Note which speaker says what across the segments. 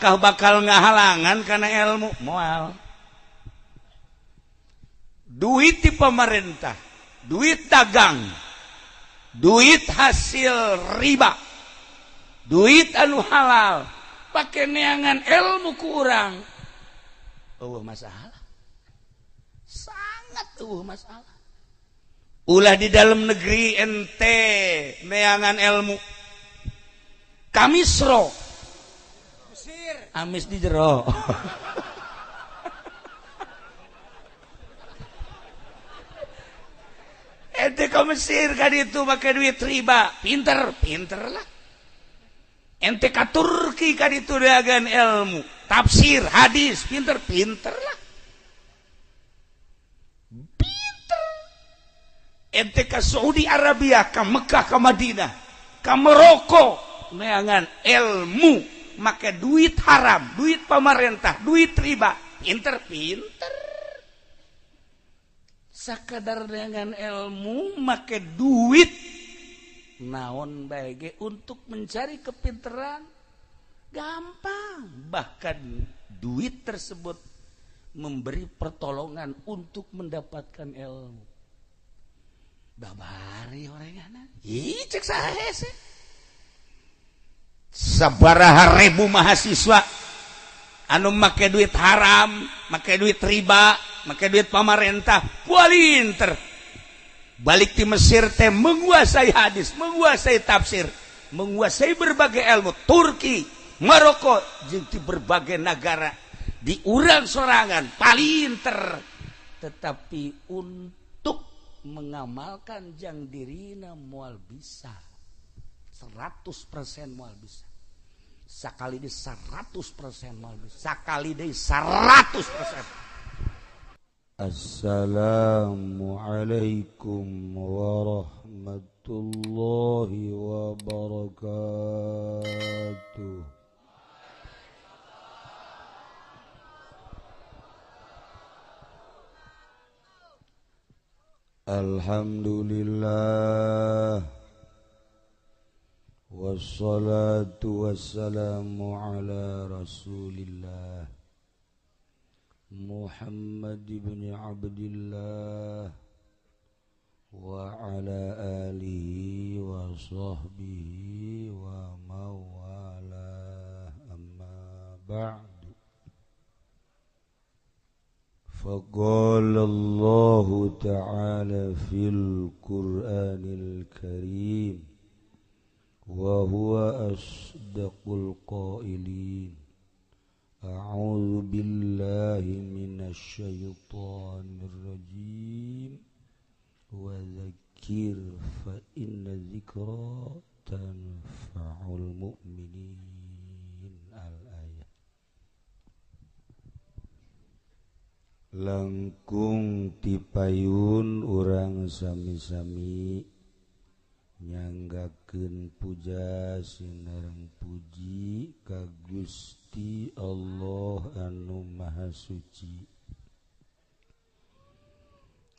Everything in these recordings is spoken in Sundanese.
Speaker 1: Apakah bakal ngahalangan karena ilmu? Moal. Duit di pemerintah, duit dagang, duit hasil riba, duit anu halal, pakai neangan ilmu kurang, eueuh masalah. Sangat eueuh masalah. Ulah di dalam negeri ente neangan ilmu. Kamisro, Mesir, amis di jero. Ente ke Mesir kan itu pakai duit riba, pinter, pinter lah. Ente ke Turki kan itu dagang ilmu, tafsir, hadis, pinter, pinter lah. Pinter. Ente ke Saudi Arabia, ke Mekah, ke Madinah, ke Maroko, neangan ilmu, make duit haram, duit pemerintah, duit riba, pinter, pinter. Sakadar dengan ilmu make duit naon bae ge untuk mencari kepinteran gampang, bahkan duit tersebut memberi pertolongan untuk mendapatkan ilmu. Babari orenganan. Ih cek saha hese. Sabaraha ribu mahasiswa anu make duit haram, make duit riba, make duit pamarentah, kualinter. Balik di Mesir teh menguasai hadis, menguasai tafsir, menguasai berbagai ilmu. Turki, Maroko, jeung di berbagai negara di urang sorangan palinter. Tetapi untuk mengamalkan jang dirina moal bisa 100% moal bisa. Sakali di 100% moal bisa. Sakali di 100%.
Speaker 2: Assalamualaikum warahmatullahi wabarakatuh. Alhamdulillah, wassalatu wassalamu ala rasulillah Muhammad ibn Abdillah wa ala alihi wa sahbihi wa mawalah, amma ba'du. Faqala Allahu ta'ala fil Qur'anil Karim wa huwa asdaqul qailin. A'udzu billahi minasy syaithanir rajim. Wa dzakkir fa inna dzikra tanfa'ul mu'minin. Al-ayat. Langkung tipayun urang sami-sami nyanggakeun puja sinareng puji ka Gusti Allah anu Maha Suci.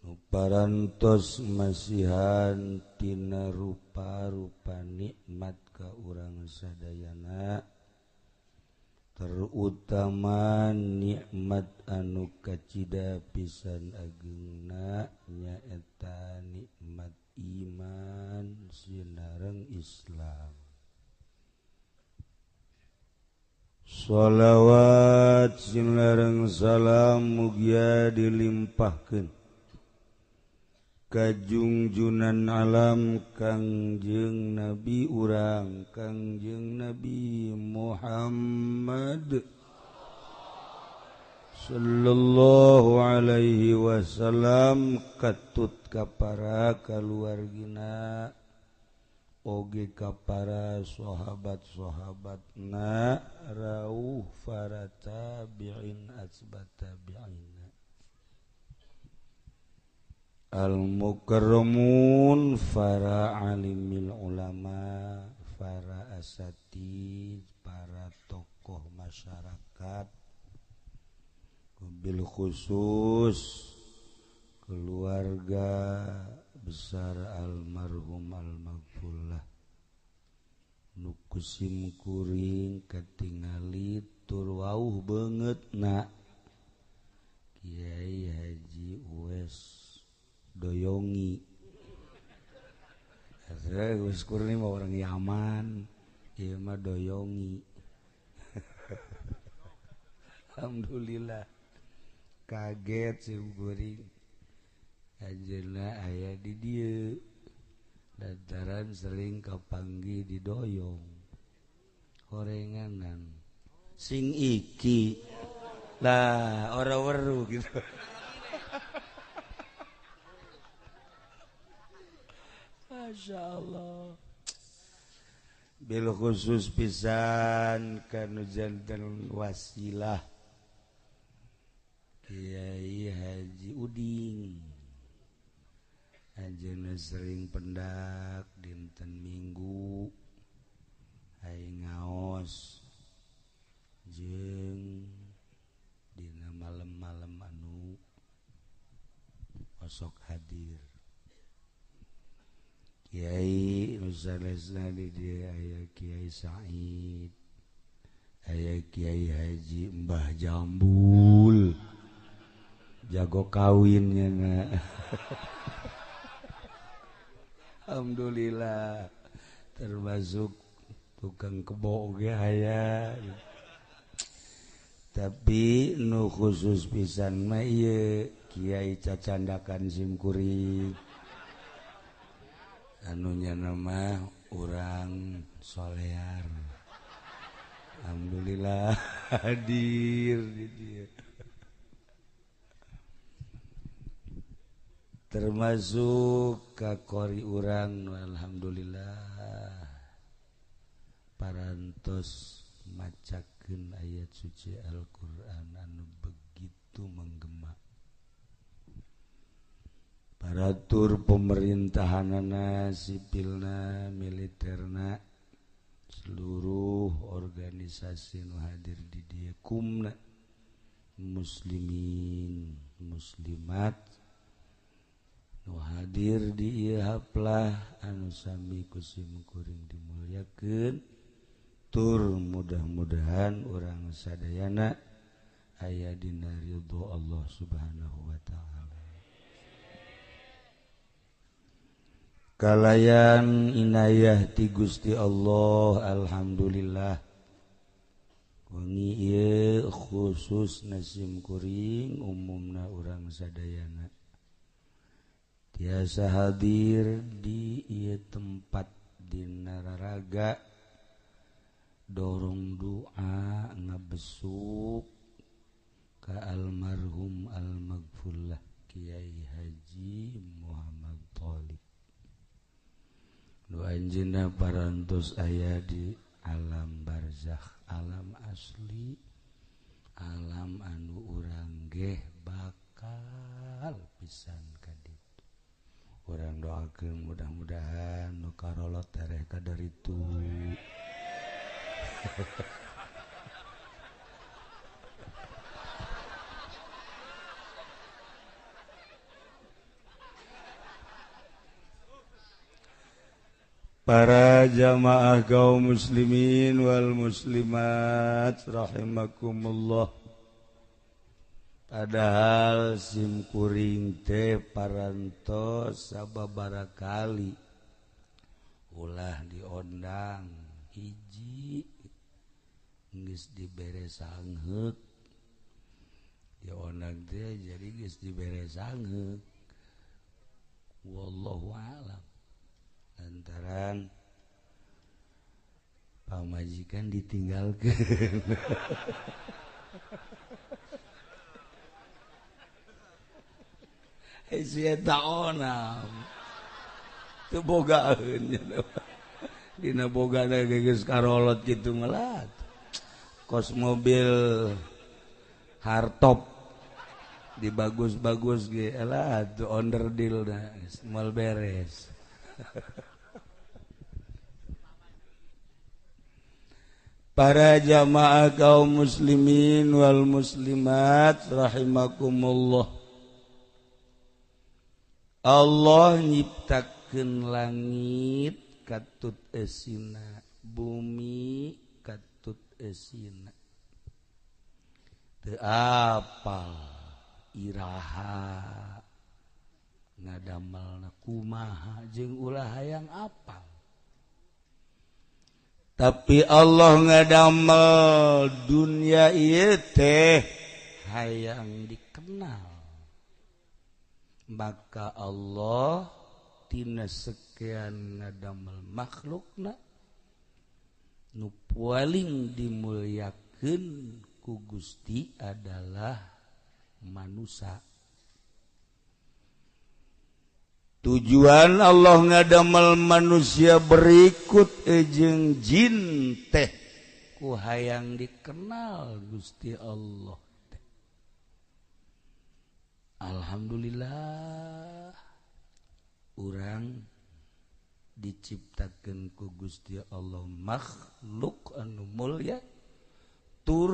Speaker 2: Parantos masihan tina rupa-rupa nikmat ka urang sadayana, terutama nikmat anu kacida pisan agengna nyaeta nikmat iman sinareng Islam. Sholawat sinareng salam mugia dilimpahkeun ka junjunan alam Kangjeng Nabi urang Kangjeng Nabi Muhammad sallallahu alaihi wasallam, katut ka para kaluargina oge ka para sahabat-sahabatna rauh para tabi'in asbat tabi'in al-mukarramun, para alimil ulama, para asatid, para tokoh masyarakat, bil khusus keluarga besar almarhum almaghfurlah nu Kusim kuring katingali tur wauh beungeutna Kiai Haji Uwais Doyongi. Gus Kurni mah orang Yaman, ieu mah Doyongi. Alhamdulillah kaget sim kuring anjeunna aya di dieu lantaran sering kapanggih di Doyong horenganan sing iki lah ora weruh gitu. Masya Allah. Bil khusus pisan kanu janten wasilah Kiai Haji Uding. Anjeunna sering pendak dinten Minggu aing ngaos jeung dina malam-malam anu osok hadir. Kiai nusanesna di dieu aya Kiai Said, aya Kiai Haji Mbah Jambul, jago kawinnya na. Alhamdulillah termasuk tukang kebo oge aya. Tapi nu khusus pisan mah ieu Kiai cacandakan sim kuring. Anunya nama urang solear. Alhamdulillah hadir di dieu. Termasuk kakori urang alhamdulillah parantos macakeun ayat suci Al-Qur'an anu begitu menggema. Paratur pemerintahanana, sipilna, militerna, seluruh organisasi nu hadir di dieu kumna muslimin muslimat nu hadir di ieu haplah anu sami ku sim kuring dimulyakeun tur mudah-mudahan urang sadayana aya dina ridho Allah Subhanahu wa taala. Kalayan inayah ti Gusti Allah alhamdulillah wengi ieu khusus nasim kuring umumna urang sadayana tiasa hadir di ieu tempat dina raraga dorong doa ngabesuk ka almarhum almaghfurlah Kiai Haji Muhammad Thalib. Nu anjeunna parantos aya di alam barzakh, alam asli, alam anu urang geh bakal pisan ka ditu. Urang doakeun mudah-mudahan nu karolot tereh ka daritu. Para jamaah kaum muslimin wal muslimat rahimakumullah. Padahal sim kuring teh parantos sababaraha kali ulah diondang hiji geus dibere sangheuk, diondang teh jadi geus dibere sangheuk. Wallahu a'lam. Lantaran pamajikan ditinggalkeun. Si eta onam teu bogaeun dina bogana geus karolot kitu malah kos mobil hardtop dibagus-bagus ge elah tuh onderdil na moal beres. Para jamaah kaum muslimin wal muslimat rahimakumullah. Allah nyiptakeun langit katut esina Bumi katut eusina teu apal iraha ngadamelna kumaha jeung ulah hayang apal. Tapi Allah ngadamel dunia ieu teh hayang dikenal. Maka Allah tina sekian ngadamel makhlukna nu paling dimuliakeun ku Gusti adalah manusia. Tujuan Allah ngadamel manusia berikut jeung jin teh ku hayang dikenal Gusti Allah teh. Alhamdulillah urang diciptakeun ku Gusti Allah makhluk anu mulya tur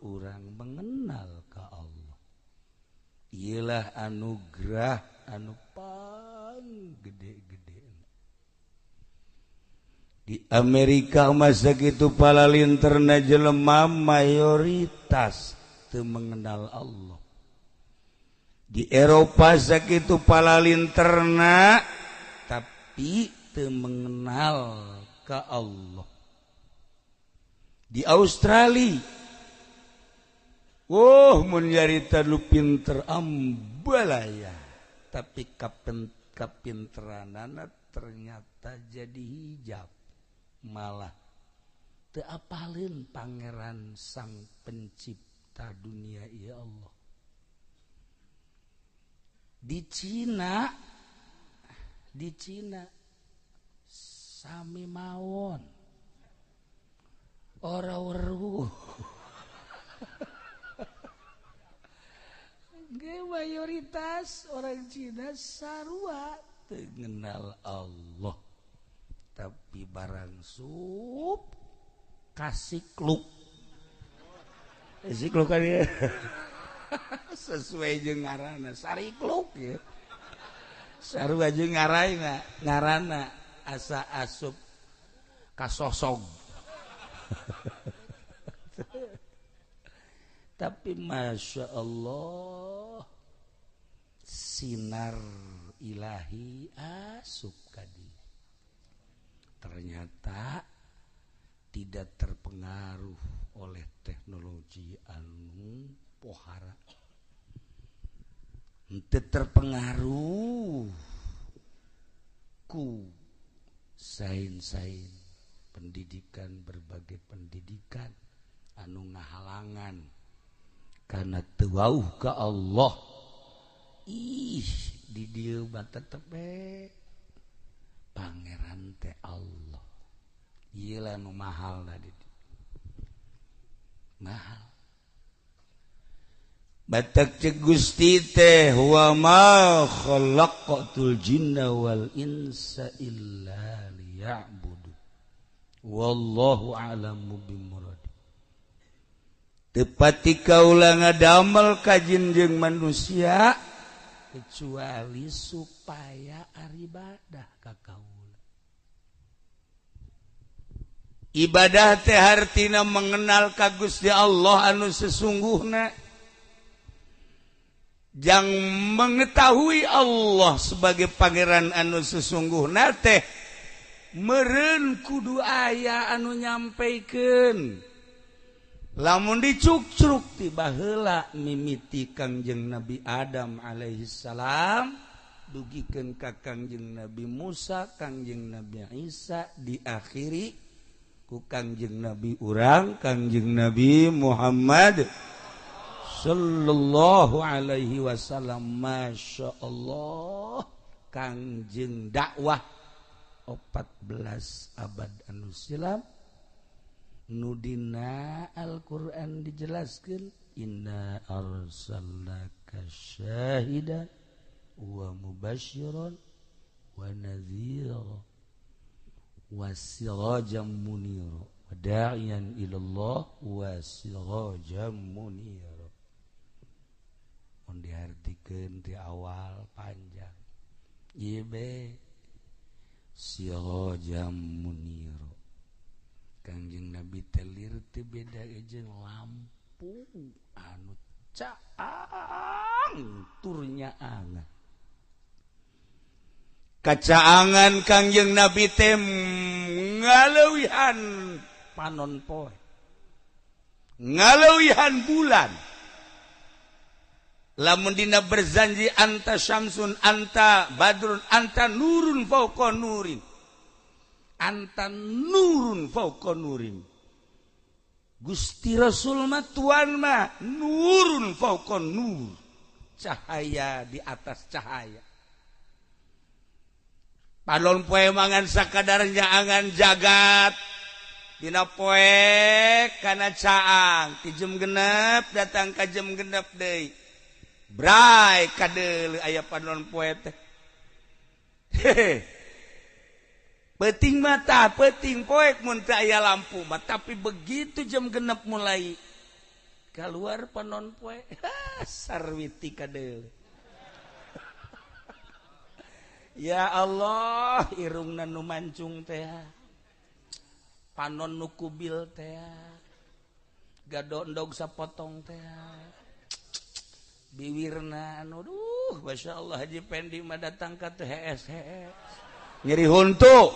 Speaker 2: urang mengenal ka Allah. Iyalah anugerah anu pang gede-gede. Di Amerika masa kitu palalinterna jelema mayoritas teu mengenal Allah. Di Eropa sakitu palalinterna tapi teu mengenal ka Allah. Di Australia, oh mun nyarita lu pinter ambalaya, tapi kapinteranana ternyata jadi hijab, malah teu apaleun pangeran sang pencipta dunia ya Allah. Di Cina sami mawon ora weruh. Ge mayoritas orang Cina sarua teu ngenal Allah. Tapi barang sup kasikluk. Sikluk kan ya. Sesuai jeung ngaranna sarikluk ya. Sarua jeung ngaranna asa asup kasosog. Tapi Masya Allah sinar ilahi asup kadi. Ternyata tidak terpengaruh oleh teknologi anu pohara. Henteu terpengaruh ku sains-sains pendidikan, berbagai pendidikan anu ngahalangan karena teu wauh ka Allah. Ih, di dieu mah tetep pangeran teh Allah. Ieu lah nu mahal di mahal. Batak cek Gusti teh wa ma khalaqatul jinna wal insa illa liya'budu. Wallahu a'lamu bimurad. Tepati kaula ngadamel ka jin jeung manusia kecuali supaya aribadah ka kaula. Ibadah teh hartina mengenal ka Gusti Allah anu sesungguhna. Jang mengetahui Allah sebagai pangeran anu sesungguhna teh meureun kudu aya anu nyampaikan. Lamun dicukcruk ti baheula mimiti Kangjeng Nabi Adam alaihi salam dugikeun ka Kangjeng Nabi Musa, Kangjeng Nabi Isa, diakhiri ku Kangjeng Nabi urang, Kangjeng Nabi Muhammad sallallahu alaihi wasallam. Masya Allah, Kangjeng dakwah 14 abad anu silam nu dina Al-Qur'an dijelaskeun inna arsalnaka syahidan wa mubasysyiran wa nadhira wa sirajan munira wa da'iyan ila Allah wa sirajan munira. Mun diartikeun di awal panjang ieu be sirajan munira
Speaker 1: teu beda jeung lampu anu caang turnya angan. Kacaangan Kangjeng Nabi teh ngaleuwihan panon poe, ngaleuwihan bulan. Lamun dina berzanji anta syamsun anta badrun anta nurun fauqa nurin, anta nurun fauqa nurin. Gusti Rasul mah tuan mah nurun fauqa nur, cahaya di atas cahaya. Panon poe mangan sakadar nyaangan jagat dina poe kana caang ti jam genep datang ka jam genep deui. Bray kadeuleu aya panon poe teh. Peuting mata peuting poek mun teu aya lampu mah, tapi begitu jam genep mulai keluar panon poe, sarwiti kadeuleu. Ya Allah, irungna nu mancung teh, panon nu kubil teh, gadondog sapotong teh, biwirna anu duh, Masya Allah Haji Pendi mah datang ka teh hees hees nyeri huntu.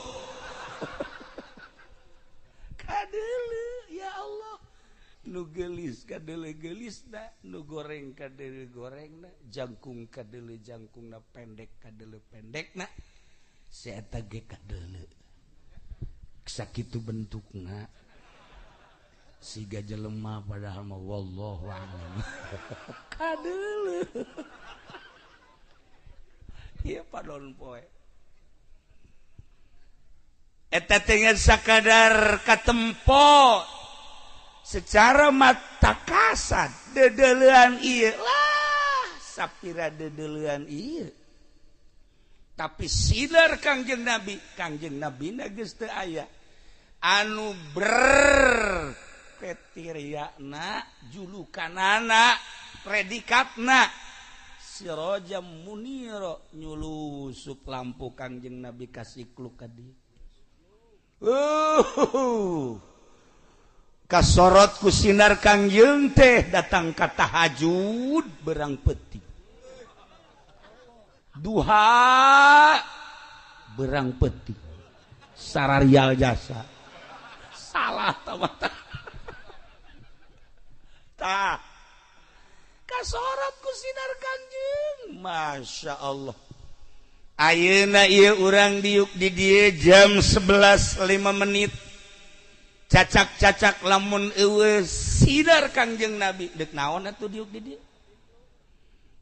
Speaker 1: Kadeuleu ya Allah, nu geulis kadeuleu geulisna, nu goreng kadeuleu gorengna, jangkung kadeuleu jangkungna, pendek kadeuleu pendekna, si eta ge kadeuleu sakitu bentukna siga jelema padahal mah wallahu a'lam. Kadeuleu ieu panon poe eta teh sakadar katempo secara mata kasat dedeleuan ieu lah sapira dedeleuan ieu, tapi sinar Kangjeng Nabi, Kangjeng Nabi na geus teu aya anu ber petiriana julukanana predikatna siraja munira nyulusup lampu Kangjeng Nabi kasikluk ka dieu. Kasorot ku sinar Kangjeng teh datang ka tahajud berang peuting, duha berang peuting, sararial jasa salah tamata. Tah kasorot ku sinar Kangjeng, Masya Allah. Ayeuna ieu urang diuk di dieu jam 11.05 menit, cacak-cacak lamun eueuh sinar Kangjeng Nabi deuk naon atuh diuk di dieu?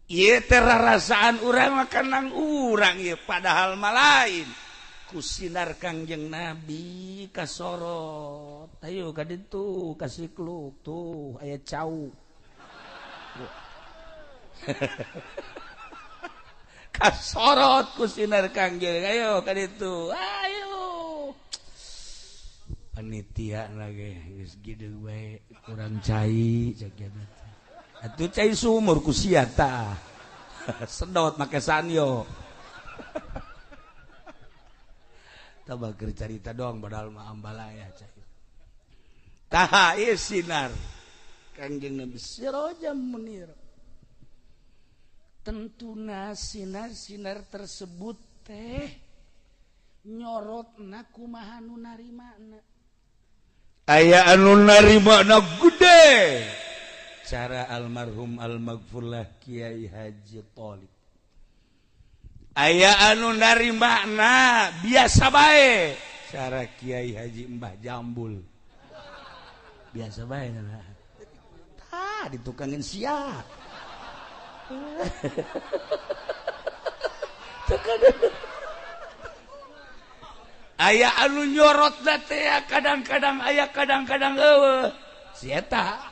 Speaker 1: Ieu teh rarasaan urang mah kanang urang ieu, padahal mah lain. Ku sinar Kangjeng Nabi kasorot, ayo ka ditu kasikluk tuh aya cau. Kasorot ku sinar Kangjeng, ayo ka ditu, ayo. Panitia lagi geus gideung bae kurang cai cek atuh cai sumur ku sia tah. Sedot make sanyo. Tah keur carita doang padahal mah ambalaya cai. Tah ieu sinar Kangjeng Nabi siraja munir. Tentuna sinar-sinar tersebut teh nyorotna kumaha nu narimana. Aya anu narimana gede cara almarhum almaghfurlah Kiai Haji Thalib. Aya anu narimana biasa bae cara Kiai Haji Mbah Jambul. Biasa bae tah ditukangin sia. Aya anu nyorot teh kadang-kadang aya kadang-kadang eueuh si eta.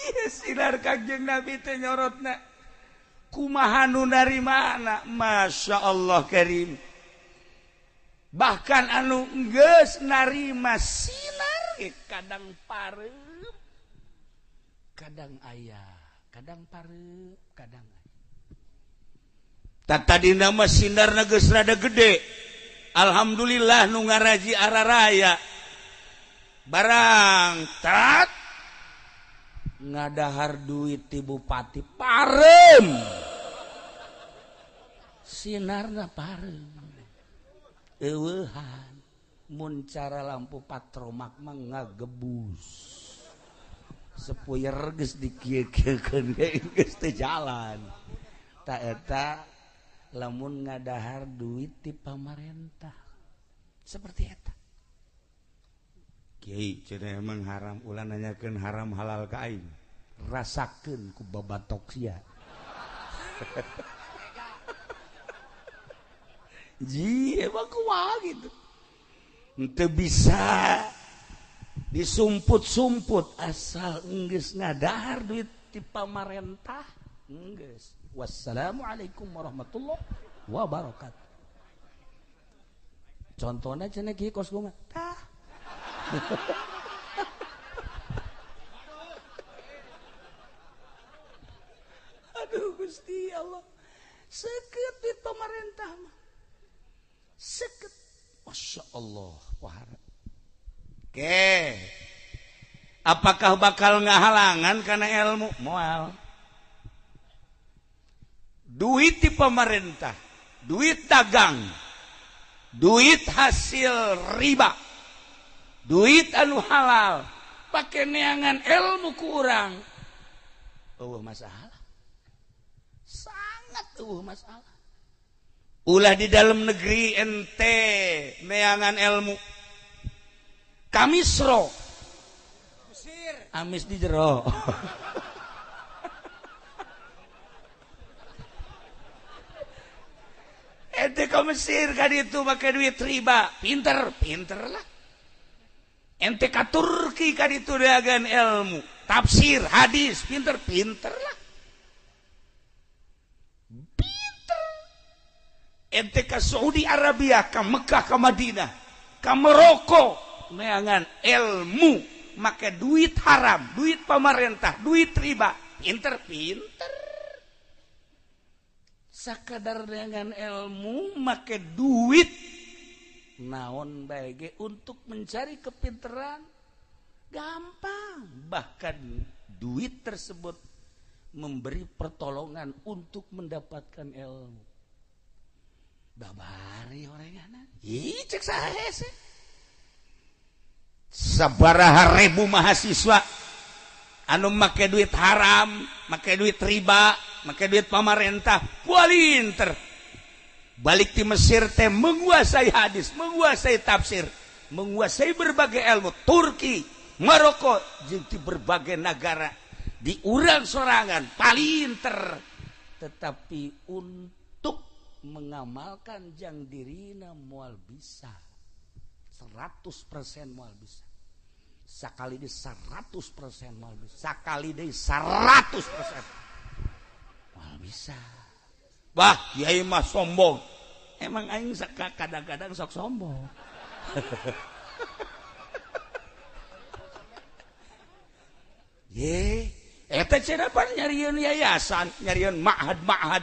Speaker 1: Ieu sinar Kangjeng Nabi teh nyorotna kumaha nu narimana, Masya Allah karim. Bahkan anu geus narima sinar kadang pareup, kadang aya, kadang pareup, kadang aya. Tadi nama sinar geus rada gede, Alhamdulillah nu ngaraji araraya barang tat ngadahar duit ti bupati parem sinarna parem eueuhan mun cara lampu patromak mah ngagebus sepuyer geus dikieu-kieukeun geus teu jalan ta eta lamun ngadahar duit ti pamarentah seperti eta. Kiai cenah emang haram ulah nanyakeun haram halal ka aing rasakeun ku babatok sia. Ji emang kumaha gitu henteu bisa disumput-sumput asal enggeus ngadahar duit ti pamarentah enggeus. Wassalamualaikum warahmatullahi wabarakatuh. Contohnya cenah kieu kos kumaha tah. Aduh Gusti Allah, seket di pemerintah mah seket, Masya Allah wahara. Oke, apakah bakal ngahalangan karena ilmu? Moal. Duit di pemerintah, duit dagang, duit hasil riba, duit anu halal, pakai neangan ilmu kurang, eueuh masalah, sangat eueuh masalah. Ulah di dalam negeri ente neangan ilmu, kamisro, amis di jero. Ente ke Mesir kan itu pakai duit riba, pinter, pinter lah. Ente ke Turki kan itu dagang ilmu, tafsir, hadis, pinter, pinter lah. Pinter. Ente ke Saudi Arabia, ke Mekah, ke Madinah, ke Maroko, neangan ilmu, make duit haram, duit pemerintah, duit riba, pinter, pinter. Sakadar dengan ilmu make duit naon bae untuk mencari kepinteran gampang, bahkan duit tersebut memberi pertolongan untuk mendapatkan ilmu. Babari orangan ih cek saha sih sabaraha ribu mahasiswa anu make duit haram, make duit riba, make duit pamarentah, pualinter. Balik di Mesir teh menguasai hadis, menguasai tafsir, menguasai berbagai ilmu. Turki, Maroko, jeung di berbagai negara di urang sorangan palinter. Tetapi untuk mengamalkan jang dirina moal bisa. 100% moal bisa. Sakali di 100% moal bisa. Sakali di 100% moal bisa. Wah, kiai mah sombong. Emang aing kadang-kadang sok sombong. Ye, eta cenah pan nyarieun yayasan, nyarieun ma'had-ma'had,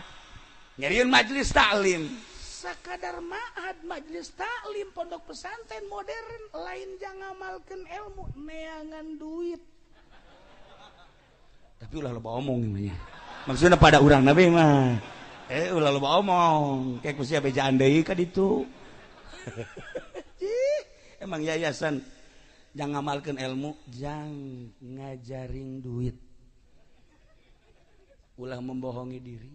Speaker 1: nyarieun majelis taklim. Sakadar ma'had, majelis taklim, pondok pesantren modern lain jangan ngamalkeun ilmu, neangan duit. Tapi ulah loba omong nya. Maksudna pada urang nabi mah. Ulah loba omong, kayak ku sia bejaan deui ka ditu. Emang yayasan jangan ngamalkeun ilmu, jang ngajarin duit. Ulah membohongi diri.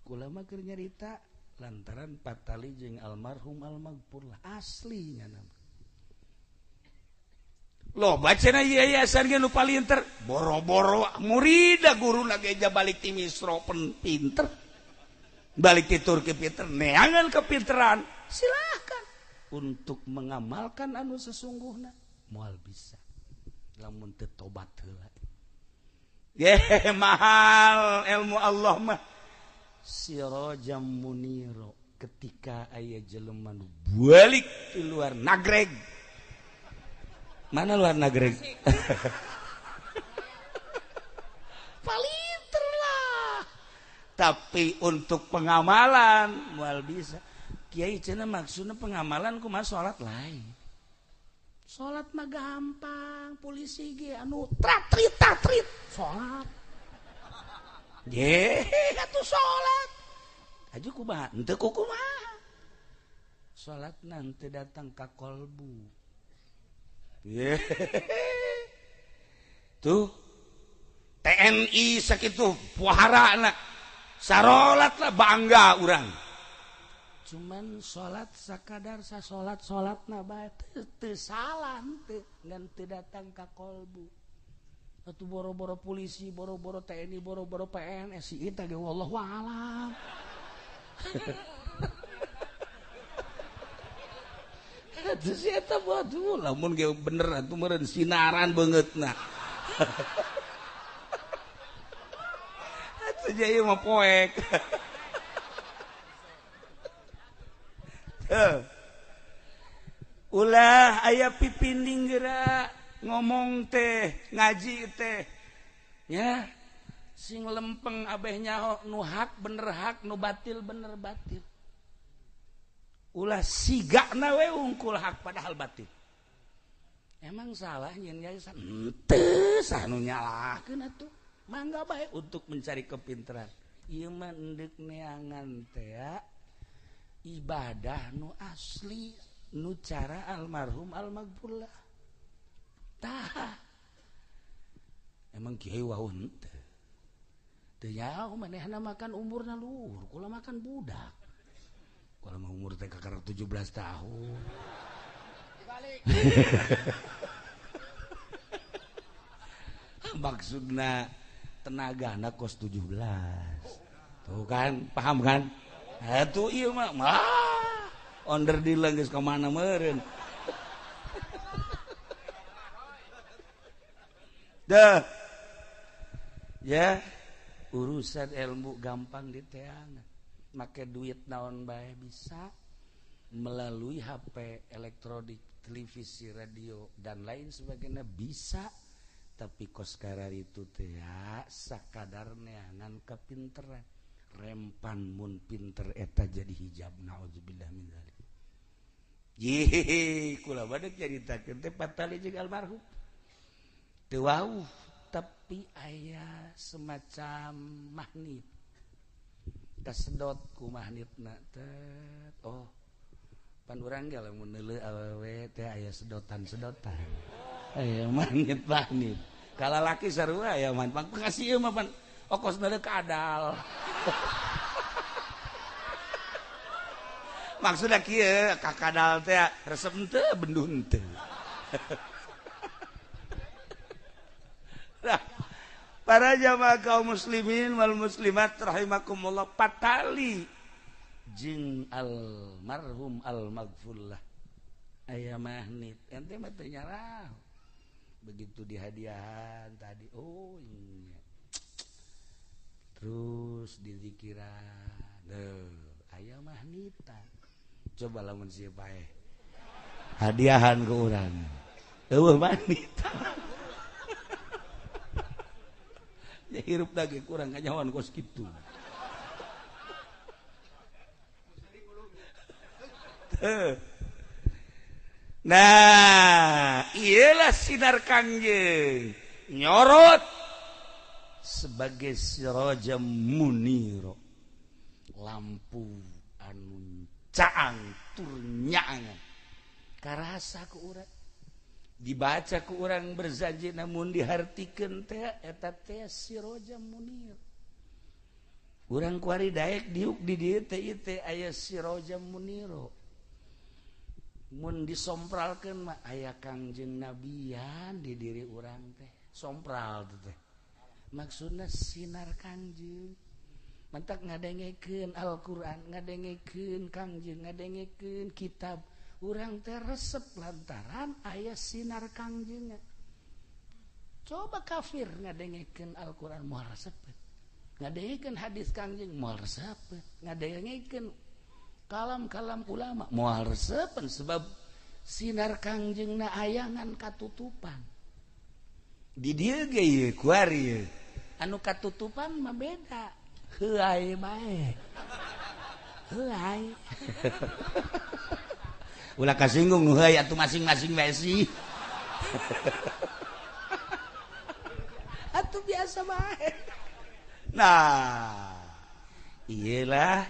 Speaker 1: Kula mah keur nyarita lantaran patali jeung almarhum almaghfur lah aslinya nama. Loba cenah yayasan ge nu palinter, boro-boro murida guruna ge balik ti Misro pinter. Balik ti Turki pinter, neangan kepinteran, silahkan. Untuk mengamalkan anu sesungguhna moal bisa. Lamun teu tobat heula. Ye mahal ilmu Allah mah. Sirajam muniro ketika aya jelema nu balik di luar nagreg. Mana luar nagreg? Palinter lah. Tapi untuk pengamalan moal bisa. Kiai cenah maksudna pengamalan kumaha salat lain. Salat mah gampang, polisi ge anu tratrit tatrit salat. Ye, atuh salat. Aju kumaha? Henteu kumaha. Salat nanti datang ka kolbu. Ye. Tuh TNI sakitu puharana. Sarolat lah bangga urang. Cuman salat sakadar sa salat-salatna bae teu salah henteu ngan teu datang ka kolbu. Atuh boro-boro polisi, boro-boro TNI, boro-boro PNS si eta ge wallahu alam. Atuh si eta batu lamun ge bener atuh meureun sinaran beungeutna. Atuh ieu mah poek. Ulah aya pipinding geura ngomong teh ngaji teh ya sing lempeng abeh nyaho nu hak bener hak nu batil bener batil. Ulah sigana we ungkul hak padahal batil. Emang salah nyeun yayasan henteu sah nu nyalahkeun atuh mangga bae untuk mencari kepintaran. Ieu mah endek neangan teh ibadah nu asli nu cara almarhum almaghfurlah. Tah emang kiai wau henteu teu nyaho manehna makan umurna luhur kula makan budak kula mah umur teh kakara 17 tahun dibalik. Maksudna tenagana kos 17 tuh kan paham kan atuh ieu mah onder dilang geus ka mana meureun. Dah. Ya, urusan ilmu gampang diteangan. Make duit naon bae bisa melalui HP, elektronik, televisi, radio dan lain sebagainya bisa. Tapi kos karar itu teh sakadar neangan kapinteran. Rempan mun pinter eta jadi hijab naudzubillah min dzalik. Ye, kula badak caritakeun teh patali jeung almarhum. Teu wauh tapi aya semacam magnet. Kasedot ku magnetna teh. Oh, pan urang ge lamun neuleuh awewe teh aya sedotan-sedotan. Aya magnet-magnet. Kalalaki sarua aya man. Pang kasih ieu mah pan okos neuleuh kadal. Maksudna kieu ka kadal teh resep henteu benduh henteu. Nah, para jamaah kaum muslimin wal muslimat rahimakumullah patali jeung almarhum almaghfurlah aya magnet ente mah teu nyarah begitu dihadiahan tadi oh iya terus dizikiran deuh aya magneta coba lamun sieu paeh hadiahan ke urang eueuh magneta. Ya hirup lagi kurang kanyawan kos kitu. Nah, iyalah sinar Kangjeng nyorot sebagai siraja muniro, lampu anu caang tur nyaangan. Karasa ku urang dibaca ku urang berjanji namun dihartikeun teh eta teh siraja munir. Urang kuari daek diuk di dieu teh ieu teh aya siraja muniro. Mun disompralkeun mah aya Kangjeng Nabian di diri urang teh. Sompral teh. Maksudna sinar Kangjeng. Mantak ngadengekeun Al-Qur'an, ngadengekeun Kangjeng, ngadengekeun kitab. Urang teh resep lantaran aya sinar Kangjengna. Coba kafir ngadengekeun Al-Qur'an moal resep. Ngadengekeun hadis Kangjeng moal resep. Ngadengekeun kalam-kalam ulama moal resepen sebab sinar Kangjengna ayangan katutupan. Di dieu ge ieu kuari ieu. Anu katutupan mah beda. Heuay bae. Heuay. Ulah kasinggung nu heuay atuh masing-masing bae sih. Atuh biasa bae. Nah, iyalah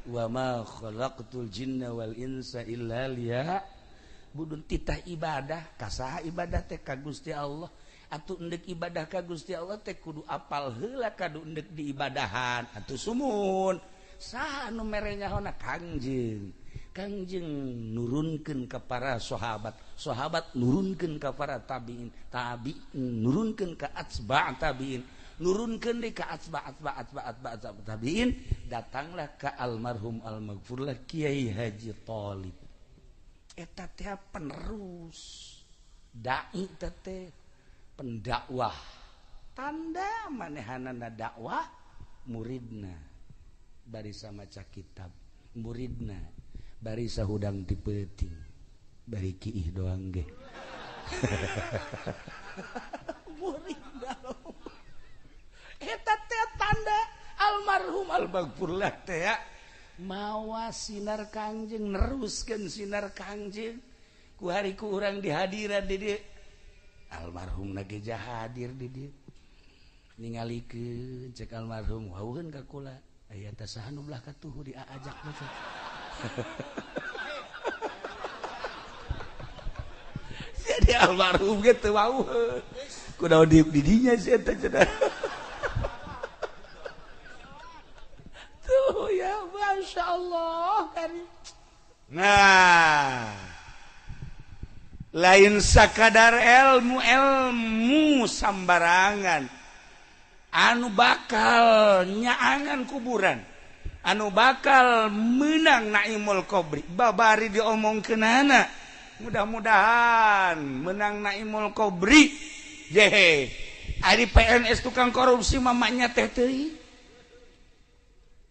Speaker 1: wa ma khalaqtul jinna wal insa illa liya'budun, titah ibadah kasaha ibadah teh ka Gusti Allah. Atuh endek ibadah ka Gusti Allah teh kudu apal heula kadu endek diibadahan. Atuh sumun saha anu mere nyahona? Kangjeng. Kangjeng nurunkeun ka para sahabat, sahabat nurunkeun ka para tabiin, tabiin nurunkeun ka atsba' tabiin, nurunkeun deui ka atsba' atsba' atsba' atsba' tabiin, datanglah ka almarhum almaghfurlah Kiai Haji Thalib. Eta teh penerus dai teh pendakwah, tanda manehanana dakwah muridna bari maca kitab, muridna bari sahudang ti peuting, bari kiih doang ge. Muridna eta teh tanda almarhum almaghfurlah teh mawa sinar Kangjeng, neruskeun sinar Kangjeng ku hari ku urang dihadiran di dieu. Almarhum na ge hadir di dieu, ningalikeun cek almarhum wauheun ka kula aya teh saha nu belah katuhu diajak mah. Jadi almarhum ge teu wauheun kunaon diuk di dinya sih eta cenah. Tuh ya Masya Allah. Nah, lain sakadar ilmu ilmu sambarangan anu bakal nyaangan kuburan, anu bakal menang naimul kobri babari diomongkeunana. Mudah-mudahan menang naimul kobri. Jehe ari PNS tukang korupsi mamanya teh teuing,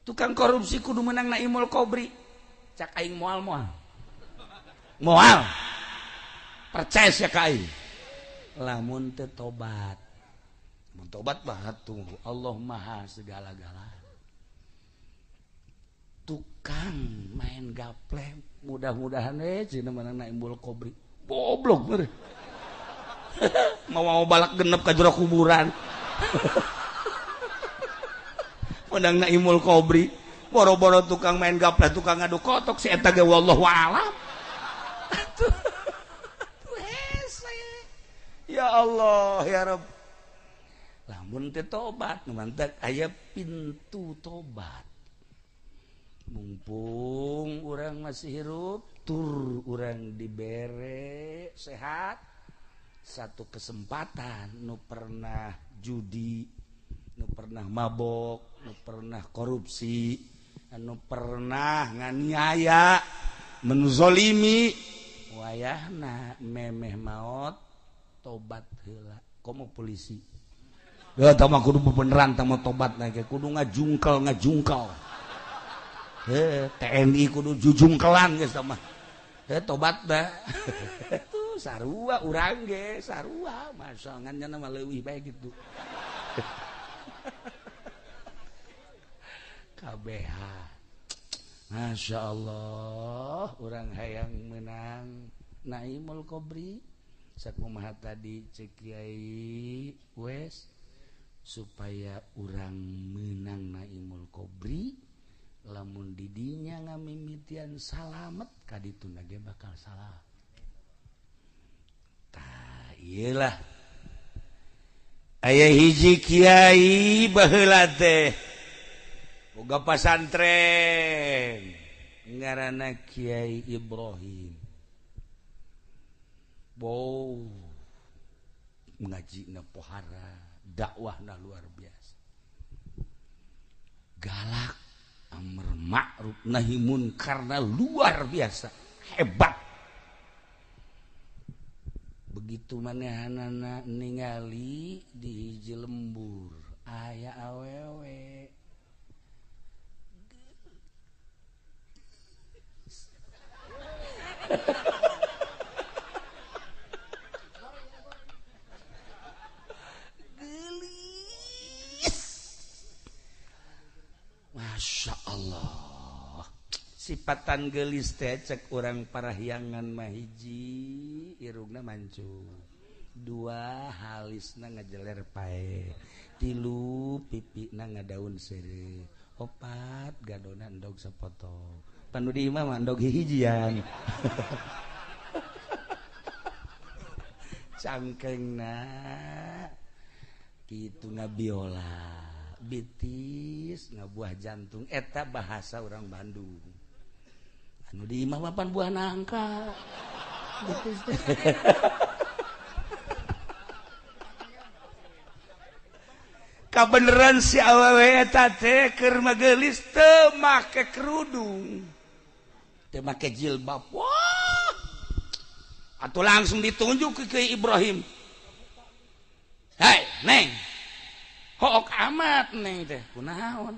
Speaker 1: tukang korupsi kudu menang naimul kobri. Cak aing moal moal moal percaya sia ka aing lamun teu tobat. Mun tobat mah tunggu Allah maha segala-gala. Tukang main gaple mudah-mudahan cenah menang naimul kobri. Goblok bener. Mau balak genep ka jero kuburan. Menang naimul kobri. Boro-boro tukang main gaple, tukang ngadu kotok si eta ge wallahu a'lam. Atuh hese. Ya Allah ya Rabb. Lamun teu tobat mantak aya pintu tobat. Mumpung urang masih hirup, tur urang dibere sehat, satu kesempatan nu pernah judi, nu pernah mabok, nu pernah korupsi, nu pernah nganiaya, menzolimi, wayahna memeh maot tobat heula. Komo polisi. Ya tah mah kudu beneran tah mah tobat na ge kudu ngajungkel-ngajungkel. TNI kudu jujungkelan geus tah mah. Tobat dah. Tuh sarua urang ge sarua, masa ngan nya mah leuwih bae kitu. KBH. Masya Allah, urang hayang menang Naimul Kobri. Sakumaha tadi cek Kiai wes supaya urang menang Naimul Kobri, lamun didinya ngamimitian salamet kadituna ge bakal salah. Tah iyalah. Aya hiji kiai baheula teh boga pasantren ngaranna Kiai Ibrahim. Wow, ngajina pohara, dakwahna luar biasa. Galak, amar ma'ruf nahi munkarna luar biasa, hebat. Begitu manehanana ningali di hiji lembur aya awewe. Gelis. Masya Allah. Sipatan geulis teh cek urang parahyangan mah hiji irungna mancung, dua halisna ngajeler pae, tilu pipina ngadaun seureuh, opat gadona endog sapotong. Panu di imah mah endog hihijian. Cangkengna kitu ngabiola bitis ngabuah jantung eta bahasa orang Bandung. Anu di imah mah pan buah nangka. Bitis teh. Kabeneran si awewe eta teh keur magelis teu make kerudung, teu make jilbab. Wah, atuh langsung ditunjuk ke Ibrahim. Hei neng, hook amat neng teh, kunaon?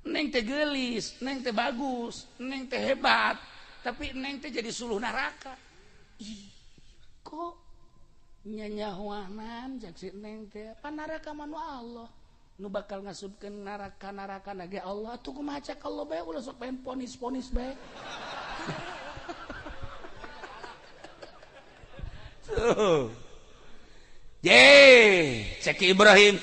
Speaker 1: Neng teh geulis, neng teh bagus, neng teh hebat, tapi neng teh jadi suluh neraka. Ih, kok nyanyahuanan cek si neng teh pan neraka mah nu Allah nu bakal ngasupkeun neraka-neraka ge Allah atuh kumaha cek Allah bae ulah sok pengen ponis-ponis bae. Tuh. Ye, cek Ibrahim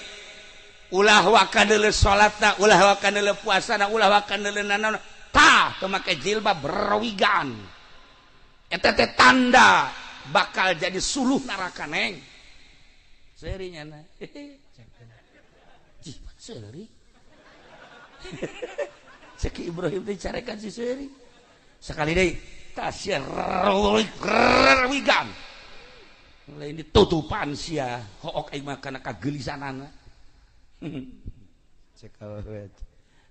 Speaker 1: ulah waka deuleu salatna, ulah waka deuleu puasana, ulah waka deuleu nanaon. Tah, teu make jilbab berwigan. Eta teh tanda bakal jadi suluh neraka neng. Seuri nyana. Cih, seuri. Cek Ibrahim teh carekan si seuri. Sekali deui tasya wigan. Lain ditutupan sia, hook aing mah kana kageulisanana. Cek awewe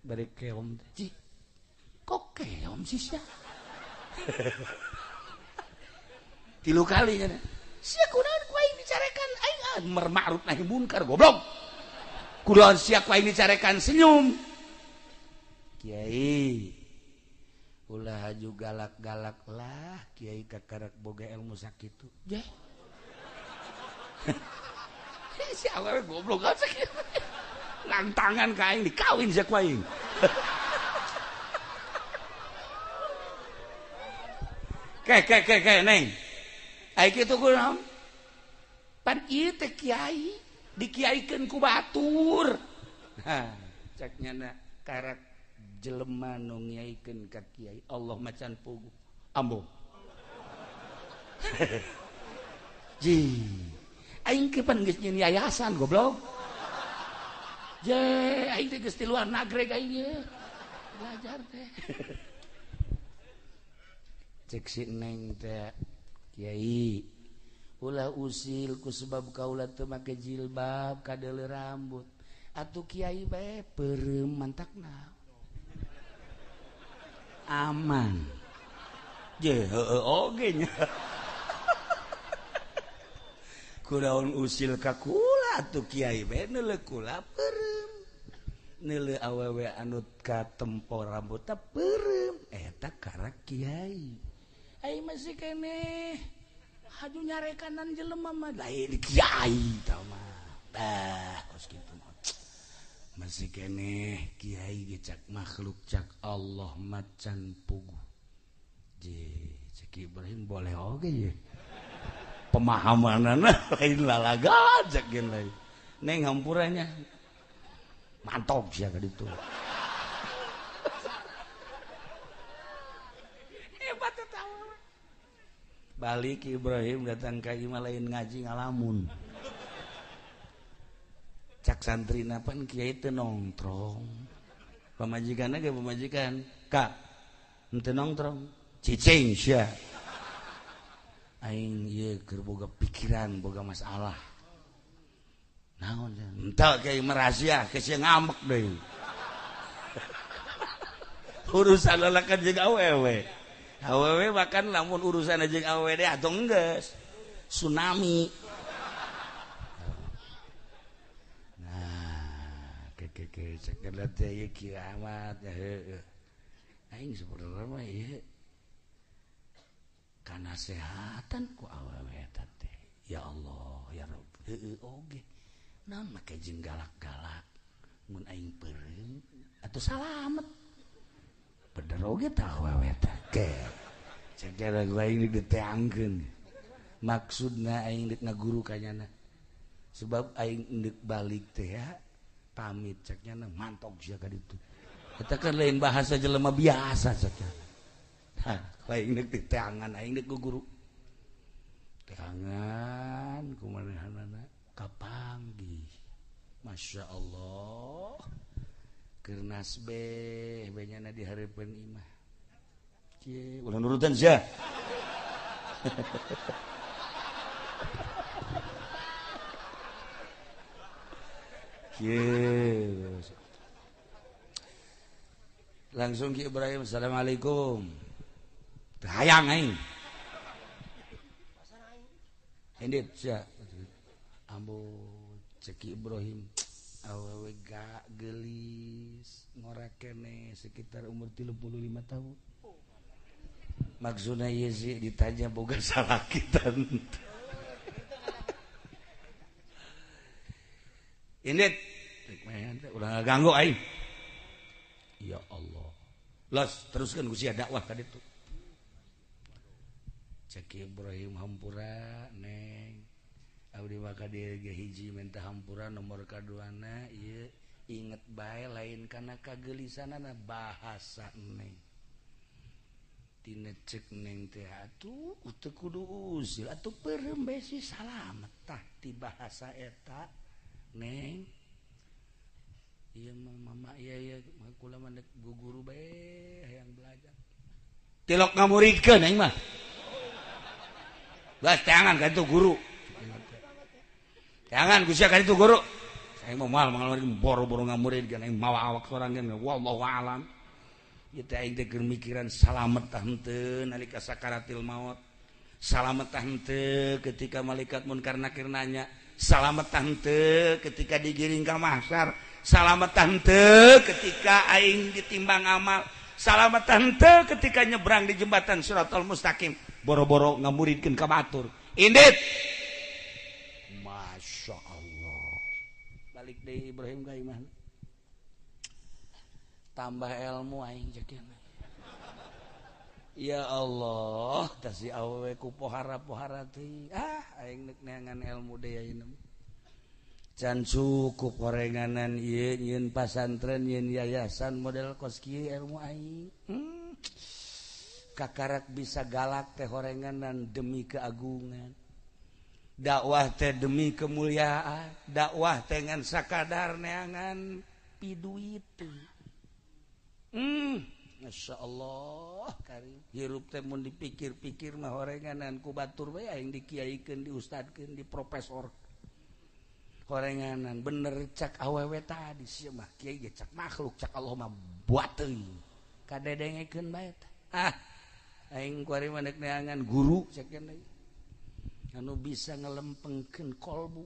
Speaker 1: bari keom. Cih, kok keom sih sia? Tilu kali nya. Sia kunaon ku aing dicarekan aing amar ma'ruf nahi munkar goblok. Kunaon sia ku aing dicarekan senyum. Kiai ulah haju galak-galak lah kiai kakarak boga ilmu sakitu. Jeh. Si awewe goblok aja kieu. Lantangan ka aing dikawin sia ku aing. Ke ke ke ke neng. Ai kitu kunaon? Pan ieu teh kiai, dikiaikeun ku batur. Hah, cek nyana karak jelema nu ngiaikeun ka kiai, Allah macan puguh. Ambo. Ji. Aing ke pan geus nyieun yayasan goblok. Je, aing teh geus di luar nagreg aing ye. Belajar teh. Cek si neng teh kiai ulah usil ku sebab kaula teu make jilbab kadeuleu rambut atuh kiai bae peureum mantakna aman je heueuh oge nya kunaon usil ka kula atuh kiai bae neuleuh kula peureum neuleuh awewe anu katempo rambutna peureum eta karak kiai. Aing masih keneh haju nyarekanan jelema mah lain kiai tah mah. Bah kos kitu mah. Masih keneh kiai ge cak makhluk cak Allah macan puguh. Je cek Ibrahim boleh oge ye. Pemahamanana lain lalaga cek gen lain. Neng hampuranya mantap sia ka ditu. Hebat eta. Balik Ibrahim datang ka imah lain ngaji ngalamun. Cak santrina pan kiai teu nongtrong. Pamajikanna ge pamajikan, "Kak, henteu nongtrong." Cicing sia. Aing ieu keur boga pikiran, boga masalah. Naon sia? Henteu kiai merasia, ke sia ngambek deui. Urusan lalakan jeung awewe. Awewe bahkan lamun urusan jeung awewe deh atau enggeus tsunami. Nah, ke cek teh ieu kiamat ya heueuh. Aing sebenarnya mah ieu kanasehatan ku awewe eta teh. Ya Allah, ya Rabb. Heueuh oge. Naon make jeung galak-galak mun aing peureum atuh salamet. Bener oge tah awewe teh. Ke. Cek aing diteangkeun. Maksudna aing deuk ngaguru ka nyana. Sebab aing deuk balik teh ya pamit cek nyana mantok sia ka ditu. Eta kan lain bahasa jelema biasa cek nyana. Hah, aing deuk diteangan aing deuk guru. Teangan kumanehanana kapanggih. Masya Allah. Keur nasbeh we nyana di hareupeun imah. Kieu ulah nurutan sia. Kieu. Langsung Ki Ibrahim, assalamualaikum. Teu hayang aing. Indit sia. Ambo cek Ki Ibrahim awewe gak gelis ngora kene sekitar umur 35 tahun. Maksudna ieu sih ditanya boga salaki tante. Indit ulah ganggu aing. Ya Allah. Los teruskan ku sia dakwah ka ditu. Cek Ibrahim hampura neng. Abdi maka dia hiji minta hampura nomor kaduana ieu inget bae lain kana kagelisanana bahasa neng. Tina cek neng teh atuh teu kudu usil atuh peureum bae si salamet tah ti bahasa eta neng. Ieu mah mama ieu ieu kula mah deuk guru bae hayang belajar. Tilok ngamuridkeun aing mah. Bas teangan ka itu guru. Jangan ku sia ka itu guru. Saya mau mal boro-boro ngamuridkeun aing mawa awak sorangan wallahu alam. Ieu teh aing teh keur mikiran salamet tah henteu nalika sakaratil maut. Salamet tah henteu ketika malaikat munkar nakir nanya. Salamet tah henteu ketika digiring ka mahsyar. Salamet tah henteu ketika aing ditimbang amal. Salamet tah henteu ketika nyebrang di jembatan Shiratal Mustaqim. Boro-boro ngamuridkeun ka batur. Indit. Masya Allah. Balik deui Ibrahim ka imah. Tambah ilmu aing jeung. Ya Allah, tah si awewe ku pohara-pohara teh. Ah, aing neuk neangan ilmu deui ayeuna. Can cukup horenganan ieu nyieun pasantren nyieun yayasan model kos kieu ilmu aing. Kakarak bisa galak teh horenganan demi keagungan. Dakwah teh demi kemuliaan, dakwah teh ngan sakadar neangan piduit. Masya Allah karim. Hirup teh mun dipikir-pikir mah horenganan ku batur we aing dikiaikeun, diustadkeun, diprofesor. Horenganan bener cak awewe tadi sia mah kiai ge cak makhluk cak Allah mah buat teuing. Kadedengekeun bae tah. Ah, aing kuari mah deuk neangan guru cek deui. Anu bisa ngelempengkeun kolbu.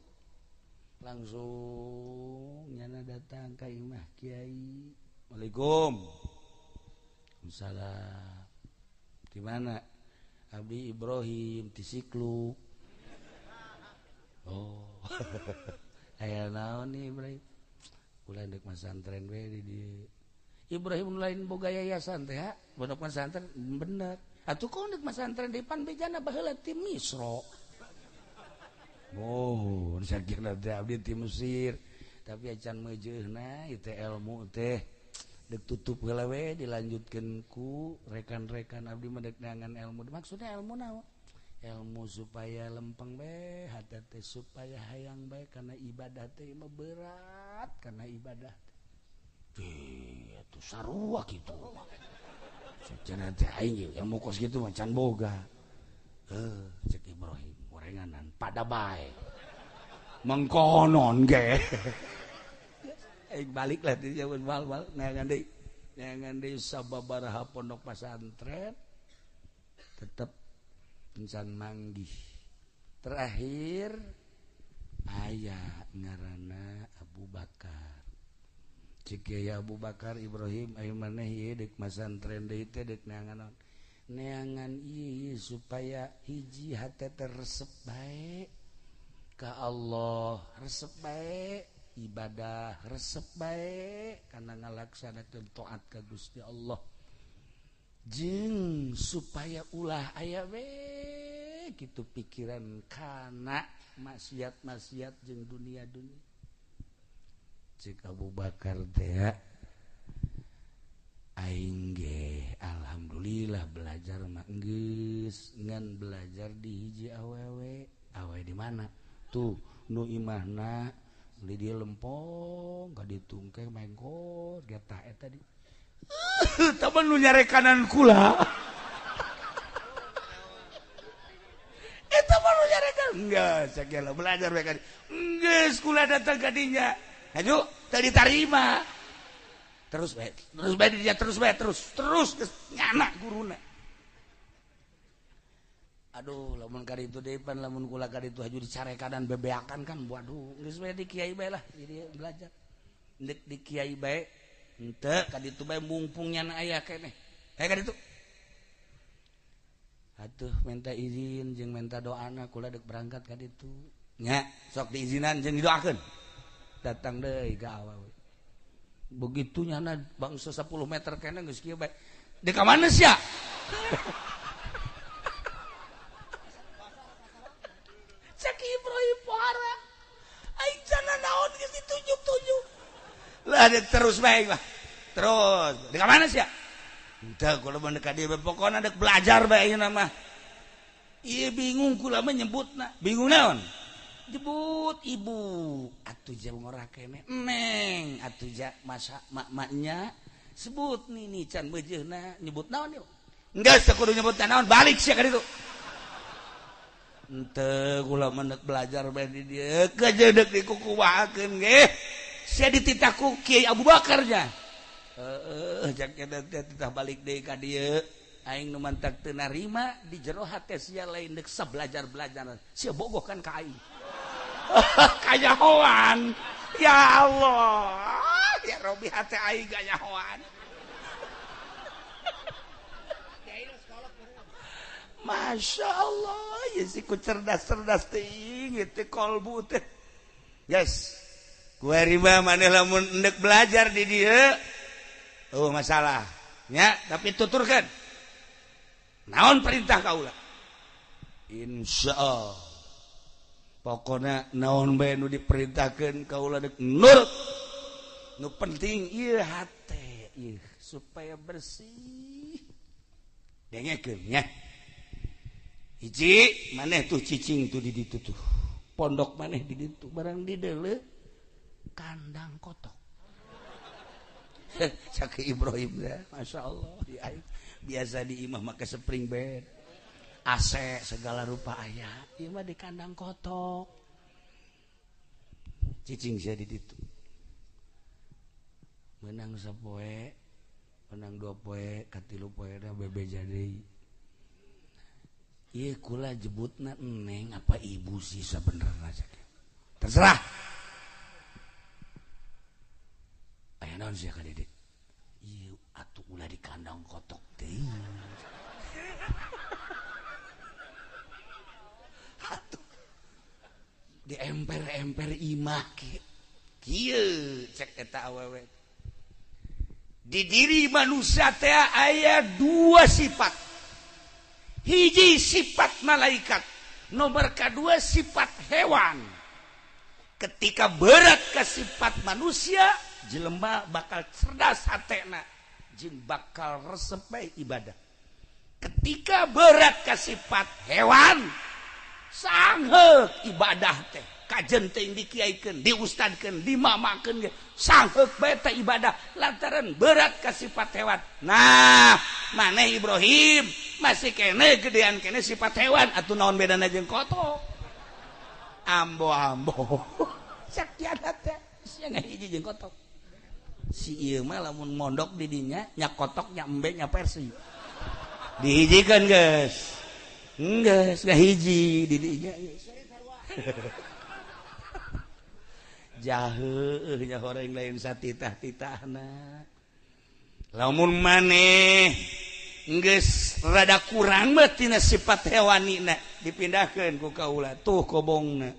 Speaker 1: Langsung nyana datang ka imah kiai. Waalaikum. Waalaikumsalam. Di mana? Abdi Ibrahim di Siklu. Oh. Aya naon nih Ibrahim? Ulah deuk masantren we di dieu. Ibrahim lain boga yayasan teh ha? Pondok pesantren bener. Atuh kok deuk masantren di pan bejana baheula ti Misro. Oh, sakira teh abdi ti Mesir. Tapi acan meujeuna ieu teh ilmu teh dek tutup heula we dilanjutkeun ku rekan-rekan abdi mah dek neangan ilmu. Maksudnya ilmu naon? Ilmu supaya lempeng bae hate teh supaya hayang bae kana ibadah teh mah berat kana ibadah teh. Atuh sarua kitu. Cenah teh aing ilmu kos kitu mah can boga. Cek Ibrahim gorenganan pada bae. Mengkonon ge. Aing balik lah di jaman wal-wal neangan deui sababaraha pondok pesantren tetep encan manggih. Terakhir aya ngaranna Abu Bakar. Cek ya Abu Bakar Ibrahim ayo maneh ieu deuk masantren deui teh deuk neangan naon? Neangan ieu supaya hiji hate teh resep bae ka Allah, resep bae ibadah, resep bae kana ngalaksanakeun taat ka Gusti Allah. Jeung supaya ulah aya we gitu pikiran kana maksiat-maksiat jeung dunia-dunia. Cek Abu Bakar teh aing ge alhamdulillah belajar mah geus ngan belajar di hiji awewe. Awewe di mana? Tuh nu imahna di dieu lempong ka ditungkeng mengkor getah eta di. Taman nu nyarekanan kula. Eta mah nu nyarekan. Geus sagala belajar bae ka dieu. Geus kula datang ka dinya. Hayu teu ditarima. Terus bae dia terus bae terus nyana guruna. Aduh lamun ka ditu deui pan lamun kula ka ditu haju dicarekanan bebeakan kan waduh geus bae di kiai bae lah jadi belajar. Ndek di kiai bae henteu ka ditu bae mungpung nyana aya keneh. Hayu ka ditu. Atuh minta izin jeung minta doana kula deuk berangkat ka ditu. Nya sok diizinan jeung didoakeun. Datang deui ka awewe. Begitu nyana bangsa 10 meter kene geus kieu bae. Di ka mana sia? Cek Ibrahim pohara. Aing cana naon geus ditunjuk-tunjuk. Lah terus bae lah. Terus di ka mana sia? Henteu kula mah ka dieu pokona deuk belajar bae ayeuna mah. Ieu bingung kula mah nyebutna. Bingung naon? Jebut ibu atuh ja ngora kene neng atuh ja masa mak-maknya sebut nini can beujeuna nyebut naon ieu geus teu kudu nyebut naon balik sia ka ditu henteu kula mah deuk belajar bae di dieu kejeudek dikukumahakeun ge sia dititah ku Kiai Abu Bakar nya heueuh jak eta teh titah balik deui ka dieu aing nu mantak teu narima di jero hate sia lain deuk sabelajar-belajar sia bogoh kan ka aing. Kanyahoan ya Allah ya Robi hate aing kanyahoan. Masya Allah ya si ku cerdas-cerdas teuing teh kolbu teh. Yes ku rima maneh lamun endek belajar di dieu oh masalah nya tapi tuturkeun naon perintah kaula insyaallah. Pokoknya naon bae nu diperintahkeun kaula deuk nurut. Nu penting ieu hate ieu supaya bersih. Dengekeun nya. Hiji maneh tuh cicing tuh di ditu tuh. Pondok maneh di ditu barang di deuleu kandang kotok. Cak Ibrahim dah, masyaallah di aing biasa di imah make spring bed. AC segala rupa aya, ieu mah di kandang kotok. Cicing sia di ditu. Menang sapoe, menang dua poe, katilu poe da bebeja deui. Ieu kula jebutna neng apa ibu sih sabenerna cek. Terserah. Aya naon sia ka Dede? Ieu atuh ulah di kandang kotok teuing. Di emper-emper imah kieu cek eta awewe. Di diri manusia teh aya dua sifat. Hiji sifat malaikat, nomor kedua sifat hewan. Ketika berat ke sifat manusia, jelema bakal cerdas hatena jeung bakal resep bae ibadah. Ketika berat ke sifat hewan, sangheuk ibadah teh kajen teh dikiaikeun, diustadkeun, dimamakeun ge sangheuk bae teh ibadah lantaran berat ka sifat hewan. Nah, maneh Ibrahim masih kene gedean kene sifat hewan atuh naon bedana jeung kotok. Ambo-ambo. Sakiana teh sia ngahiji jeung kotok. Si ieu mah lamun mondok di dinya nya kotok nya embe nya persi. Dihijikeun geus. Geus ngahiji di dinya. Jaheuh nya horeng lain satitah-titahna. Lamun maneh geus rada kurang mah tina sifat hewanina dipindahkeun ku kaula tuh kobongna.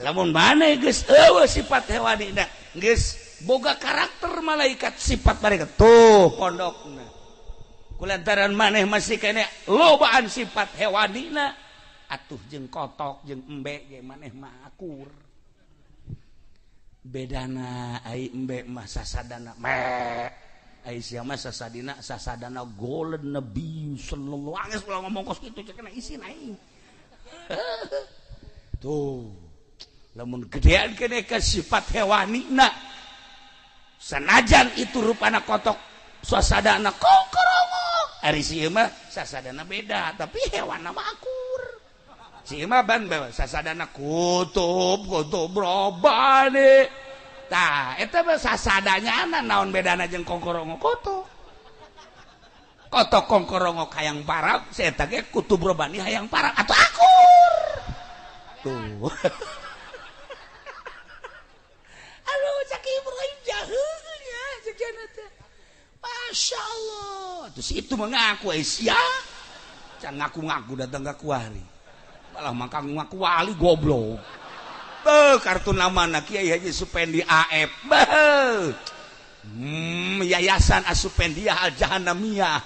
Speaker 1: Lamun maneh geus eueuh sifat hewanina geus boga karakter malaikat sifat malaikat tuh pondokna. Kulantaran maneh masih kene lobaan sifat hewanina atuh jeung kotok jeung embe ge maneh mah akur. Bedana ai embe mah sasadana me ai sia mah sasadina sasadana golden nabi sallallahu alaihi wasallam ngomong kos kitu cek kana isin aing. Tuh lamun gedean kene ka sifat hewanina sanajan itu rupana kotok sasadana kongkorongok ari si ieu mah sasadana beda tapi hewan mah akur. Si ieu mah ban sasadana kutub kutub robani tah eta mah sasadanya naon bedana jeung kongkorongok kotok kotok kongkorongok hayang parab si eta ge kutub robani hayang parab atuh akur tuh. Aduh cak Ibrahim jahil ya cek teh. Masya Allah. Terus itu mengaku sia. Can ngaku-ngaku datang ke kuari. Malah mangka ngaku wali goblok. Beuh kartu namana Kiai Haji Supendi AF. Beuh. Yayasan Asupendiyah Al Jahannamiyah.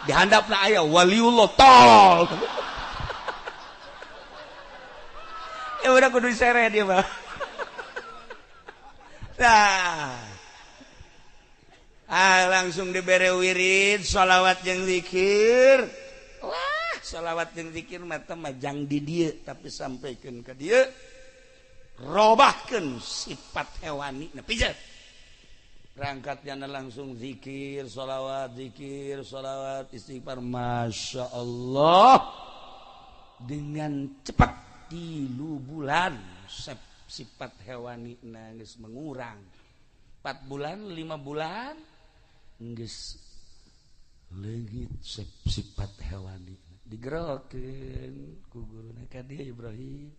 Speaker 1: Dihandapna aya waliullah tol. Ya udah kudu diseret dia mah. Nah. Ah, langsung dibere wirid sholawat jeung zikir. Wah, sholawat jeung zikir mah teh mah jang di dieu tapi sampaikeun ka dieu. Robahkeun sifat hewani na pijet. Berangkatnya langsung zikir, sholawat, istighfar. Masya Allah. Dengan cepat 3 bulan sifat hewani geus mengurang. 4 bulan, 5 bulan geus leungit sifat hewani. Digerokeun ku guruna ka dieu Ibrahim.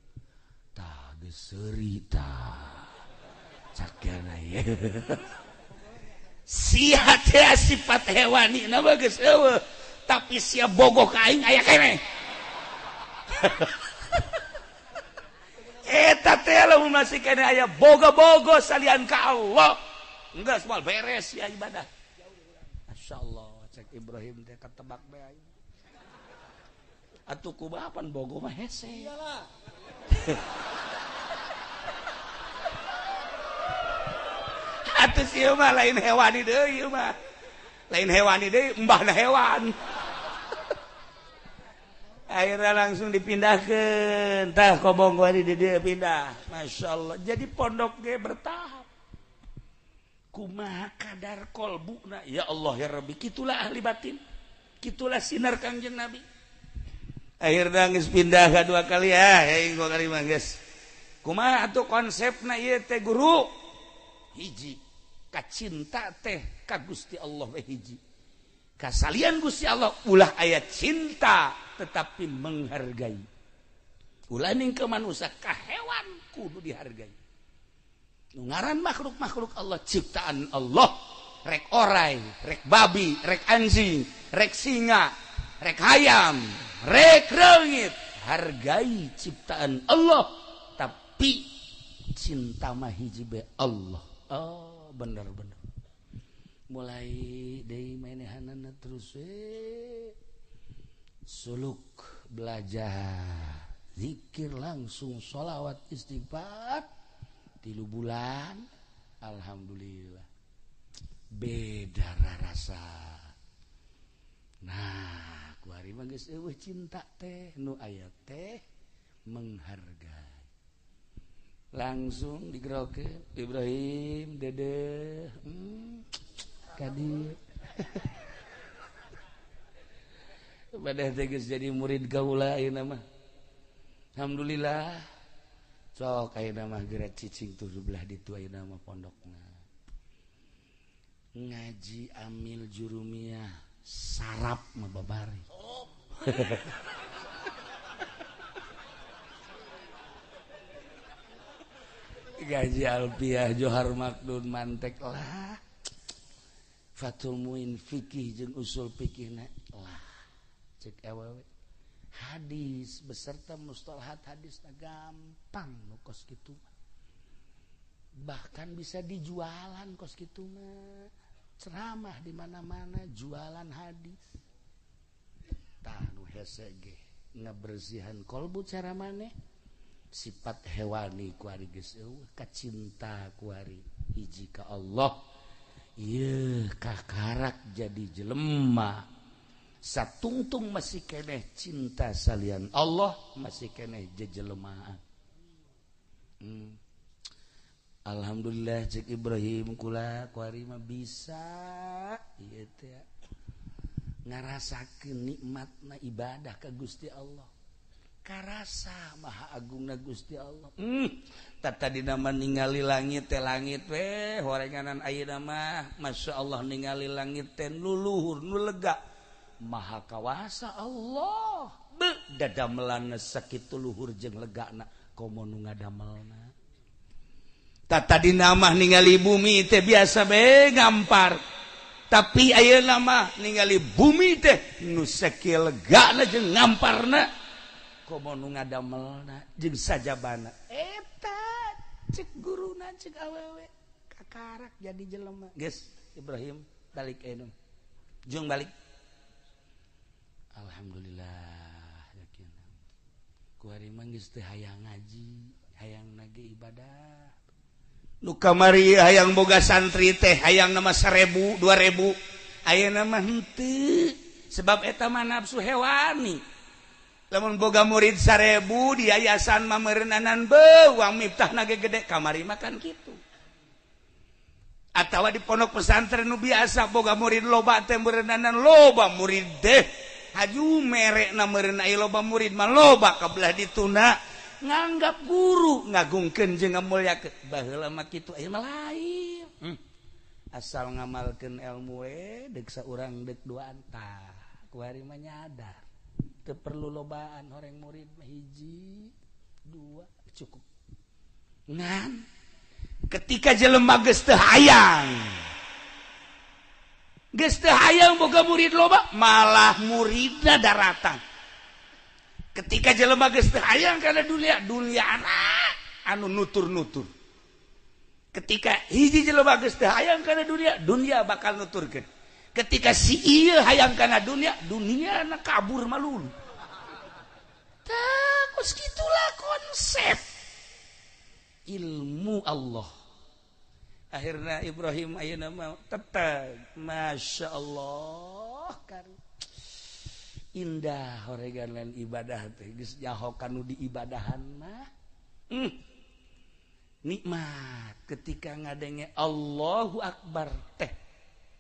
Speaker 1: Tah geus seuri tah. Cakana ye. Sia teh sifat hewani na mah geus eueuh, tapi sia bogoh ka aing aya keneh. Eta teh lamun masih keneh aya bogo-bogo salian ka Allah. Enggak semua beres ya ibadah. Masya Allah, cek Ibrahim teh ketebak bae aing. Atuh kumaha pan bogo mah hese. Iyalah. Atuh ieu mah lain hewani deui ieu mah. Lain hewani deui, embahna hewan. Akhirnya langsung dipindahkeun. Tah kobong wari di dieu pindah. Masya Allah. Jadi pondok ge bertahap. Kumaha kadar kolbuna ya Allah ya Rabbi, kitulah ahli batin, kitulah sinar Kangjeng Nabi. Akhirnya geus pindah ka 2 kali ya, aing gua kali mah geus. Kumaha atuh konsepna ieu teh guru? Hiji, kacinta teh ka Gusti Allah we hiji. Kasalian Gusti Allah ulah aya cinta tetapi menghargai. Ulah ning ke manusia ka hewan kudu dihargai. Ngaran makhluk-makhluk Allah ciptaan Allah, rek orai, rek babi, rek anjing, rek singa, rek hayam, rek reungit, hargai ciptaan Allah, tapi cinta mah hiji be Allah. Oh, bener-bener. Mulai deui manehanana terus suluk belajar, zikir langsung, sholawat, istighfar. 3 bulan, alhamdulillah beda rasa. Nah, ku ari mah geus eueuh cinta teh nu aya teh menghargai. Langsung digerokeun Ibrahim dede ka dieu. Badah teh geus jadi murid kaula ayeuna mah. Alhamdulillah. Sok ayeuna mah geura cicing tuh belah ditu ayeuna mah pondokna. Ngaji amil jurumiyah sarap mah babari. Gaji alfiah Johar Makdun mantek lah. Fathul Muin fikih jeung usul fikihna lah. Cek awewe. Hadis beserta mustalahat hadis gampang nu kos kitu mah. Bahkan bisa dijualan kos kitu mah. Ceramah di mana-mana jualan hadis. Tah nu hese ge ngabersihan kolbu cara maneh sifat hewani kuari geus eueuh kacinta kuari hiji ka Allah. Ieu kakarak jadi jelema satungtung masih keneh cinta salian Allah masih keneh jejelemaan. Alhamdulillah cek Ibrahim kula kuari mah bisa ieu teh ngarasakeun nikmatna ibadah ka Gusti Allah. Karasa maha agungna Gusti Allah. Tadi nama ningali langit teh langit we horenganan ayeuna mah Masya Allah ningali langit teh nu luhur nu lega. Maha kawasa Allah. Beuh dadamelanna sakitu luhur jeung legana komo nu ngadamelna. Tadi nama ningali bumi teh biasa be gampar. Tapi ayeuna mah ningali bumi teh nu sakieu legana jeung ngamparna komo nu ngadamelna jeung sajabana. Eta cek guruna cek awewe kakarak jadi jelema. Geus Ibrahim balik ayeuna. Jung balik. Alhamdulillah yakin. Kuari mah geus teu hayang ngaji, hayang nage ibadah. Nu kamari hayang boga santri teh hayang nama 1000, 2000. Ayeuna mah henteu sebab eta mah nafsu hewani. Lamun boga murid 1000 di yayasan mah meureunnanan beuh uang miftahna ge gede kamari mah kan kitu. Atawa di pondok pesantren nu biasa boga murid loba teh meureunnanan loba murid teh haju merekna meureun aya loba murid mah loba kabelah dituna nganggap guru ngagungkeun jeung ngamulyakeun baheula mah kitu aya mah lain. Asal ngamalkeun ilmu we deuk saurang deuk duaan tah kuari mah nyadar teu perlu lobaan horeng murid mah hiji dua cukup. Ngan ketika jelema geus teu hayang geus teu hayang boga murid loba malah muridna daratan. Ketika jelema geus teu hayang kana dunia dunia anak anu nutur-nutur. Ketika hiji jelema geus teu hayang kana dunia dunia bakal nuturkeun. Ketika si ieu hayang kana dunia dunia na kabur malulu. Tah kos kitulah konsep ilmu Allah. Akhirna Ibrahim ayeuna mah tetep Masya Allah kan indah horegan lain ibadah teh geus nyaho kanu diibadahan mah. Nikmat ketika ngadenge Allahu Akbar teh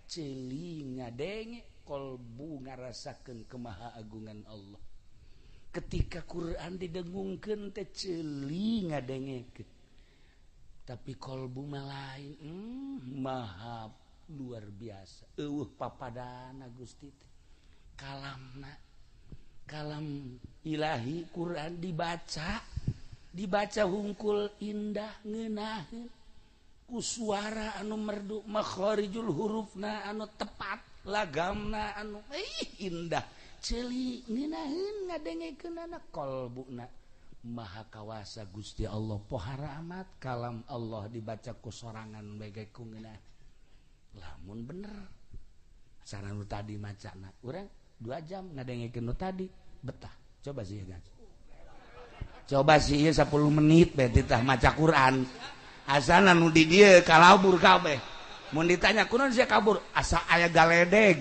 Speaker 1: ceuli ngadenge kolbu ngarasakeun kemahaagungan Allah. Ketika Quran didengungkeun teh ceuli ngadengekeun tapi kolbu mah lain, maha luar biasa eueuh papadana Gusti teh kalamna kalam ilahi Quran dibaca dibaca hungkul indah ngeunaheun ku suara anu merdu makharijul hurufna anu tepat lagamna anu indah ceuli ngeunaheun ngadengekeunana kolbuna maha kawasa Gusti Allah pohara amat kalam Allah dibaca ku sorangan bae ku ngeunah. Lamun bener cara nu tadi macana urang 2 jam ngadengekeun nu tadi betah. Coba sih ya guys. Coba sih ieu 10 menit bae titah maca Quran. Asana nu di dieu kalabur kabeh. Mun ditanya kunaon sia kabur asa aya galedeg.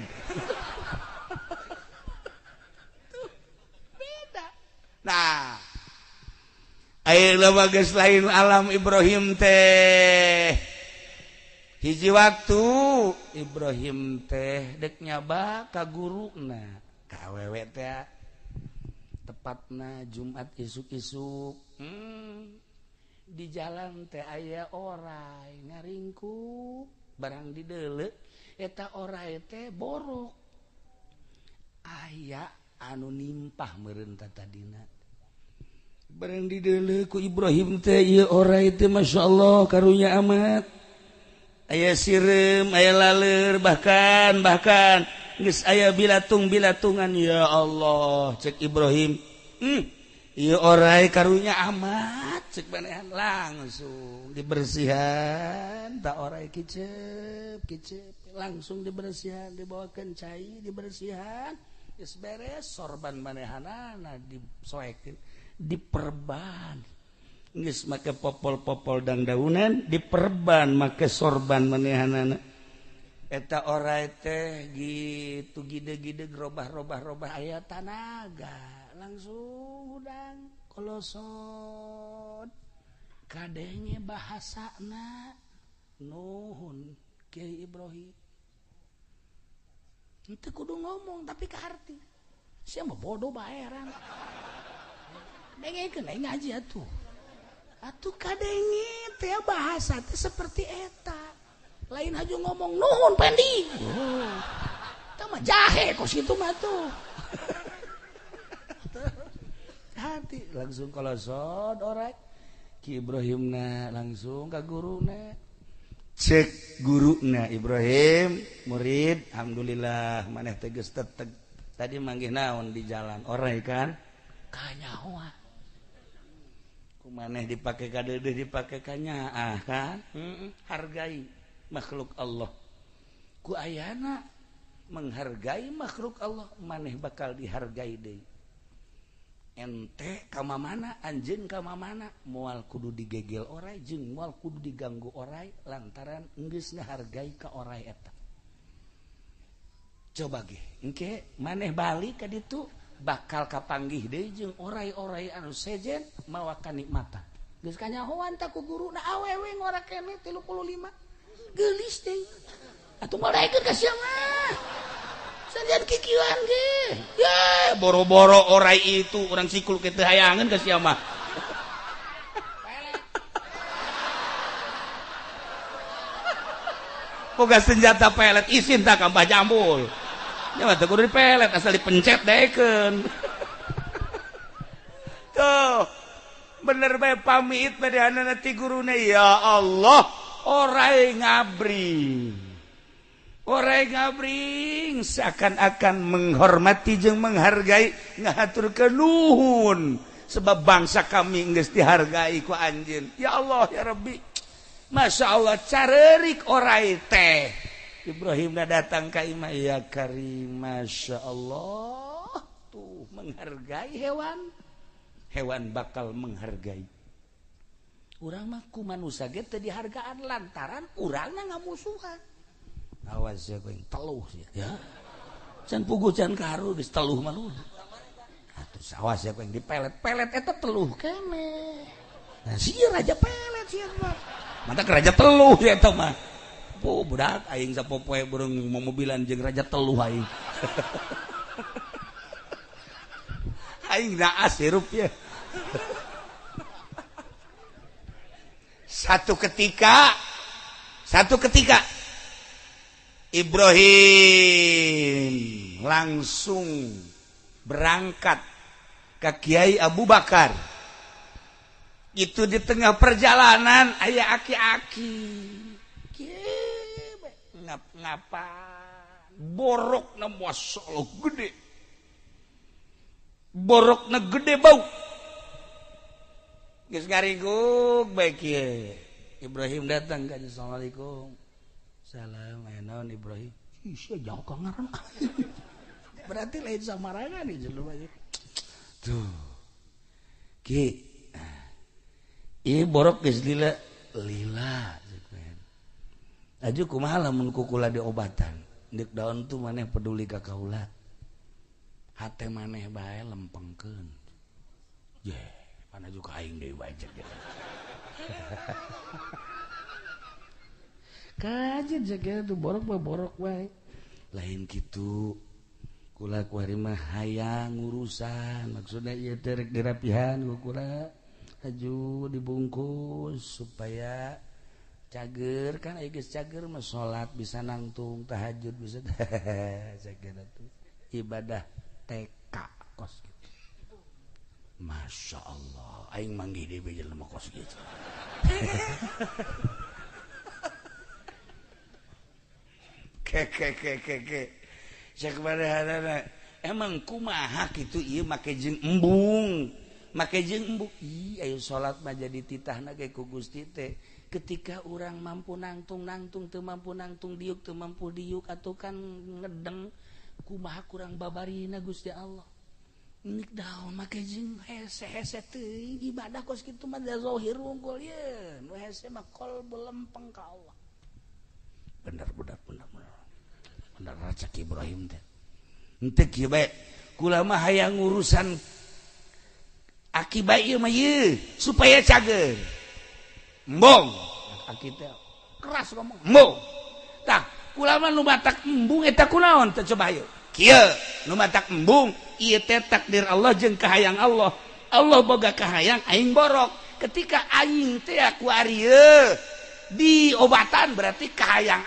Speaker 1: Tuh beda. Nah, ayeuna mah geus lain alam Ibrahim teh. Hiji waktu Ibrahim teh dek nyaba ka guruna ka awewe teh tepatna Jumat isuk-isuk. Di jalan teh aya orai ngaringkuk barang dideuleu eta orai teh borok aya anu nimpah meureun tadina. Barang dideuleu ku Ibrahim teh ieu orai teh masyaallah karunya amat aya sireum aya laleur bahkan geus aya bilatung-bilatungan. Ya Allah cek Ibrahim, ieu orai karunya amat cek manehan langsung dibersihan tak orai kicep kicep. Langsung dibersihan, dibawakeun cai, dibersihan. Geus beres sorban manehanana disoekeun, diperban. Geus make popol-popol dangdaunan, diperban make sorban manehanana. Eta orai teh gitu gide-gide robah-robah-robah aya tanaga. Langsung hudang kolosot. Kadenge bahasana nuhun Kiai Ibrahim. Itu kudu ngomong tapi kaharti. Sia mah bodoh baeran. Dengekeun aing ngaji atuh. Atuh kadenge teh bahasa teh seperti eta. Lain haju ngomong nuhun Pendi. Oh. Tah mah jahe kos kitu mah tuh. Hati langsung kolosot orai. Ki Ibrahimna langsung ka guruna. Cek guruna Ibrahim, murid, alhamdulillah maneh teh geus teteg. Tadi manggih naon di jalan orai kan? Kanyahoan. Ku maneh dipake ka deudeuh dipake ka nyaah kan? Hargai makhluk Allah. Ku ayana menghargai makhluk Allah, maneh bakal dihargai deui. Ente ka mana anjeun ka mana moal kudu digegel orai jeung moal kudu diganggu orai lantaran geus ngahargai ka orai eta. Coba ge engke maneh balik ka ditu bakal kapanggih deui jeung orai-orai anu sejen mawa kanikmatan. Geus kanyahoan ta ku guruna awewe ngora keneh 35 geulis deui. Atuh moal daekeun ka sia mah. Sanjan kikieuan ge. Ye, boro-boro orai itu urang sikul ke teu hayangeun ka sia mah. Boga senjata pelet isin tak ka Mbah Jambul. Nya mah teu kudu dipelet asal dipencet daekeun. Tuh, bener bae pamit badeanana ti guruna ya Allah, orai ngabri. Orai ngabring seakan-akan menghormati jeung menghargai ngahaturkeun nuhun sebab bangsa kami geus dihargai ku anjeun. Ya Allah ya Rabbi. Masya Allah carerik orai teh. Ibrahim datang ka imah ya Karim, Masya Allah tuh menghargai hewan. Hewan bakal menghargai. Urang mah ku manusia ge teu dihargaan lantaran urangna ngamusuhan. Awas ya kowe teluh ya. Ya. Can puguh can karu geus teluh mah lu. Atuh awas ya kowe dipelet-pelet eta teluh keneh. Nah sia raja pelet sia mah. Mantap raja teluh ya eta mah. Po budak aing sapopoe burung momobilan jeung raja teluh aing. Aing naas hirup ya. Satu ketika Ibrahim langsung berangkat ke Kiai Abu Bakar. Itu di tengah perjalanan aya aki-aki. Ngap-ngapan borokna masyaallah gede. Borokna gede bau. Geus ngaringguk bae kieu. Ibrahim datang ka Assalamualaikum. Salam aya naon Ibrahim? Ih sia jauh ka ngaran. Berarti lain samarangan ieu jelema. Tuh. Ki. Ieu borok geus lila lila. Aju kumaha lamun ku kula diobatan. Deuk daun tuh maneh peduli ka kaula. Hate maneh bae lempengkeun. Ye, pan aju ka aing deui bae cek. Kajen sakieu tuh borok mah borok bae. Lain kitu. Kula kuari mah hayang urusan, maksudna ieu teh rek dirapihan ku kula. Haju dibungkus supaya cager kan aya geus cager mah salat bisa nangtung tahajud bisa cager atuh ibadah TK kos gitu. Masya Allah aing manggih deui jelema kos gitu. Ke cek badehanana emang kumaha kitu ieu make jeung embung make jeung embung ih ayo salat mah jadi titahna ge ku Gusti teh. Ketika orang mampu nangtung-nangtung, teu mampu nangtung diuk, teu mampu diuk atau kan ngedeng, kumaha kurang babarina Gusti Allah. Nik daun make jeung hese-hese teuing ibadah kos kitu mah da zahir wungkul ye. Nu hese mah qalbu lempeng ka Allah. Bener bener bener bener. Bener cak Ibrahim teh. Henteu kieu bae. Kula mah hayang urusan akibat ieu mah ieu supaya cager. Embung aki teh keras ngomong embung. Tah kula mah nu matak embung eta kunaon teh coba hayu. Kieu nu matak embung ieu teh takdir Allah jeung kahayang Allah. Allah boga kahayang aing borok. Ketika aing teh ku ari diobatan berarti kahayang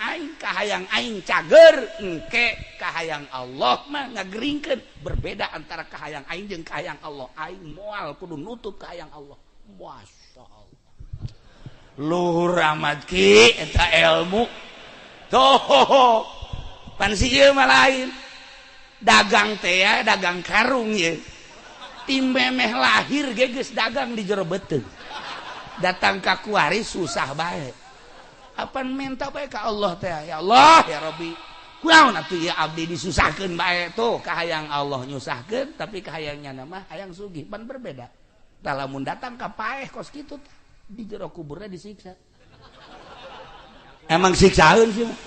Speaker 1: aing cager engke kahayang Allah mah ngageringkeun. Berbeda antara kahayang aing jeung kahayang Allah. Aing moal kudu nutup kahayang Allah. Masya Allah. Luhur amat ki eta ilmu tuh pan si ieu mah lain dagang teh ya dagang karung ye tim memeh lahir ge geus dagang di jero beuteung datang ka kuari susah bae apan minta bae ka Allah teh ya Allah ya Rabbi kunaon atuh ieu abdi disusahkeun bae tuh kahayang Allah nyusahkeun tapi kahayangnya mah hayang sugih pan berbeda tah lamun datang ka paeh kos kitu teh di jero kuburnya disiksa. Emang siksaeun sih mah.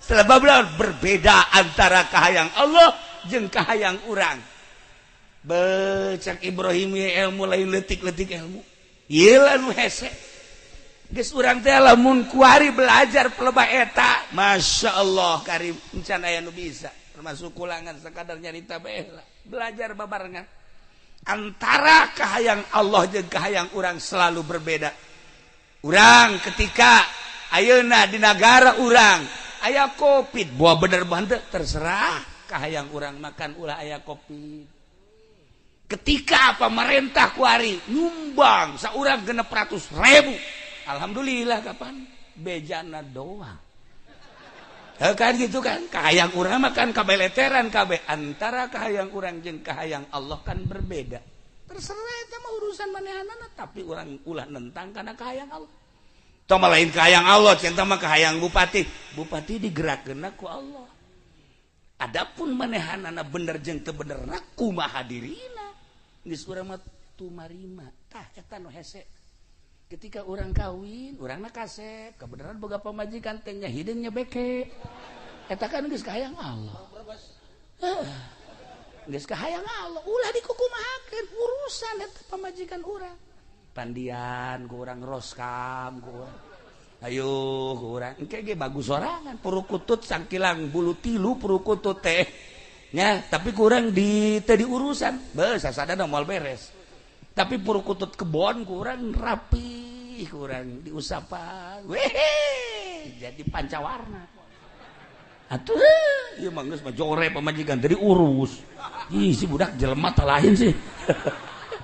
Speaker 1: Sebab berbeda antara kahayang Allah jeung kahayang urang. Becak Ibrahim ilmu lain leutik-leutik ilmu. Ieu lah nu hese. Geus urang teh lamun kuari belajar pelebah eta, Masya Allah karim encan aya nu bisa. Termasuk kulangan sekadar nyarita bae lah. Belajar babarengan. Antara kahayang Allah jeung kahayang urang selalu berbeda. Urang ketika ayeuna di nagara urang aya Covid, buah bener henteu terserah kahayang urang makan ulah aya Covid. Ketika pemerintah kuari nyumbang saurang 600.000, alhamdulillah kapan bejana doang. Kan gitu kan kahayang urang makan kabeleteran kabeh antara kahayang urang jeung kahayang Allah kan berbeda. Terserah eta mah urusan manehanana tapi urang ulah nentang kana kahayang Allah. Tong mah lain kahayang Allah, cinta mah kahayang bupati. Bupati digerakkeunna ku Allah. Adapun manehanana bener jeung teu benerna kumaha dirina. Geus urang mah tumarima. Tah eta nu hese. Ketika orang kawin, orangna kasep, kebenaran boga pamajikan teh nya hideungnya beke. Eta kan geus kahayang Allah. Geus kahayang Allah, ulah dikukumahakeun urusan eta pamajikan urang. Pandian ku urang roskam ku urang. Ayo ku urang engke ge bagus sorangan purukutut sangkilang bulu tilu purukutut teh. Nya, tapi kurang di teu diurusan. Beuh sasadana moal beres. Tapi purukutut kebon kurang rapi, kurang diusapan. Wehe, jadi pancawarna. Atuh, ieu mah geus mah jore pamajikan teu diurus. Ih, si budak jelema teh lain sih.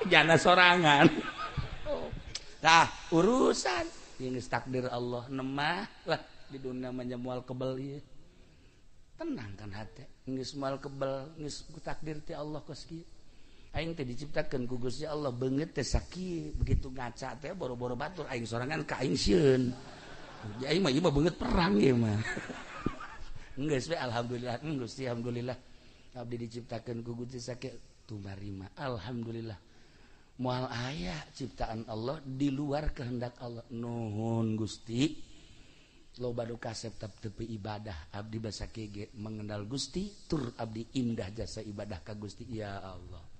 Speaker 1: Jana sorangan. Tah, urusan ieu geus takdir Allah nemah lah di dunia mah moal kebel ieu. Tenang kan hate, geus moal kebel, geus takdir ti Allah kos kieu. Aing teh diciptakeun ku Gusti Allah beungeut teh sakieu begitu ngaca teh boro-boro batur aing sorangan ka aing sieun. Aing mah ieu mah beungeut perang ieu mah. Geus we alhamdulillah, Gusti alhamdulillah. Abdi diciptakeun ku Gusti sakieu tumarima. Alhamdulillah. Moal aya ciptaan Allah di luar kehendak Allah. Nuhun Gusti. Loba nu kasep tepi ibadah abdi basa kieu mengenal Gusti tur abdi indah jasa ibadah ka Gusti ya Allah.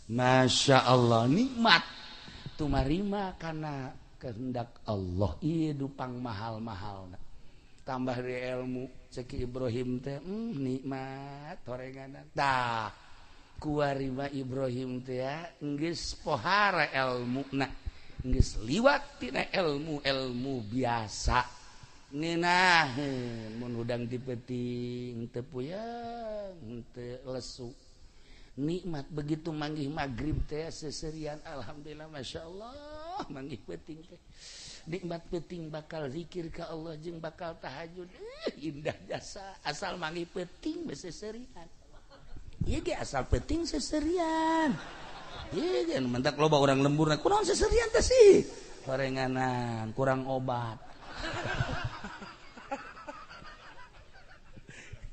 Speaker 1: Masya Allah nikmat tumarima karena kehendak Allah ieu dupang mahal-mahal tambah di ilmu cek Ibrahim teh nikmat horenganan tah kuarima Ibrahim teh geus pohara ilmuna geus liwat tina ilmu-ilmu biasa ngeunah mun hudang ti peuting teu puyeng teu lesu nikmat begitu manggih maghrib teh seserian alhamdulillah masya Allah manggih peuting teh nikmat peuting bakal zikir ka Allah jeung bakal tahajud indah jasa asal manggih peuting seserian ieu ge asal peuting seserian Ieu kan mentak loba urang lemburna kunaon seserian teh sih horenganan kurang obat.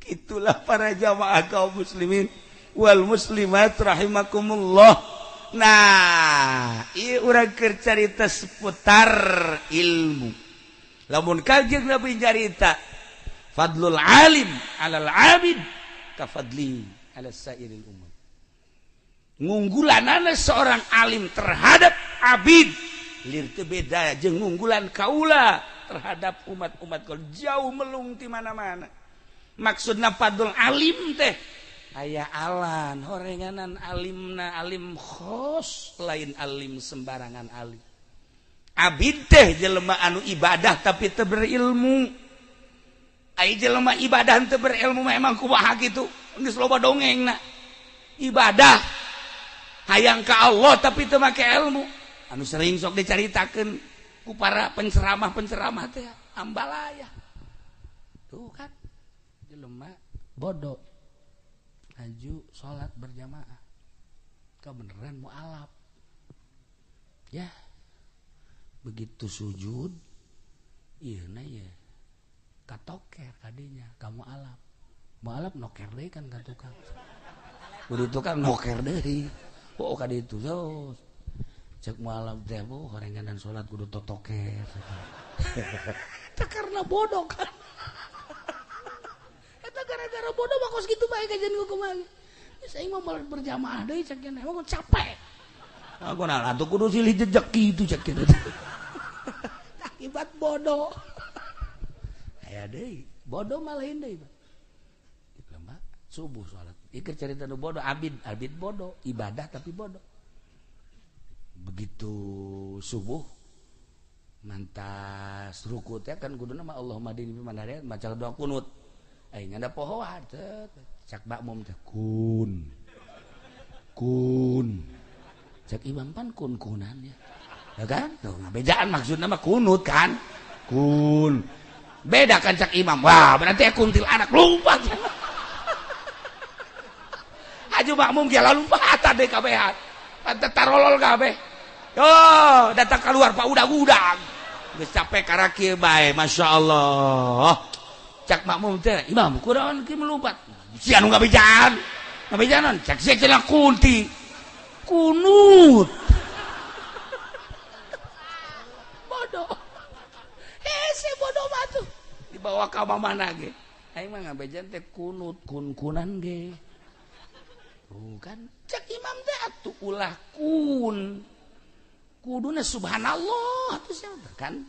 Speaker 1: Itulah para jamaah kaum muslimin wal muslimat rahimakumullah. Nah, ieu urang keur carita seputar ilmu. Lamun Kanjeng Nabi carita fadlul alim alal abid ka fadli ala sairil umam. Ngunggulanana seorang alim terhadap abid lir teu beda jeung ngunggulan kaula terhadap umat-umat kol jauh melung ti mana-mana. Maksudna fadlul alim teh aya alan horenganan alimna alim khos lain alim sembarangan alim. Abid teh jelema anu ibadah tapi teu berilmu. Ai jelema ibadah teu berilmu mah emang kumaha kitu geus loba dongengna. Ibadah hayang ka Allah tapi teu make ilmu. Anu sering sok dicaritakeun ku para penceramah-penceramah teh ambalaya. Tuh kan jelema bodoh haju salat berjamaah kebeneran mualaf ya begitu sujud ieu na ye katoker kadinya ka mualaf mualaf noker deui kan ka tukang kudu tukang noker deui oh ka ditu terus cek mualaf teh bu horenganan salat kudu totoker teh karena bodoh kan gara-gara bodoh mah kos kitu bae kajian kumaha. Geus aing mah moal berjamaah deui cek nya emang capek. Aku nah atuh kudu silih jejek kitu cek kitu. Akibat bodoh. Aya deui, bodoh mah lain deui. Lemah subuh salat. Ieu carita nu bodoh abid, abid bodoh, ibadah tapi bodoh. Begitu subuh mantas ruku teh kan kuduna mah Allahumma dini fi man hadait maca doa kunut. Aing ada pohoan cak makmum teh kun kun cak imam pan kun kunan ya ya kan tuh bejaan maksudna mah kunut kan kun beda kan cak imam wah berarti kuntil anak lompat haju makmum ge lompat tadi kabehan pantat tarolol kabeh yo datang keluar pak udag-udag geus capek karaki bae masyaallah cak makmum teh imam kurang ki melompat si anu ngabejaan ngabejaanan cak sia cenah kunti kunut bodoh hese bodoh mah tuh dibawa ka mana ge aing mah ngabejaan teh kunut kun-kunan ge bukan cak imam teh atuh ulah kun kuduna subhanallah atuh sia kan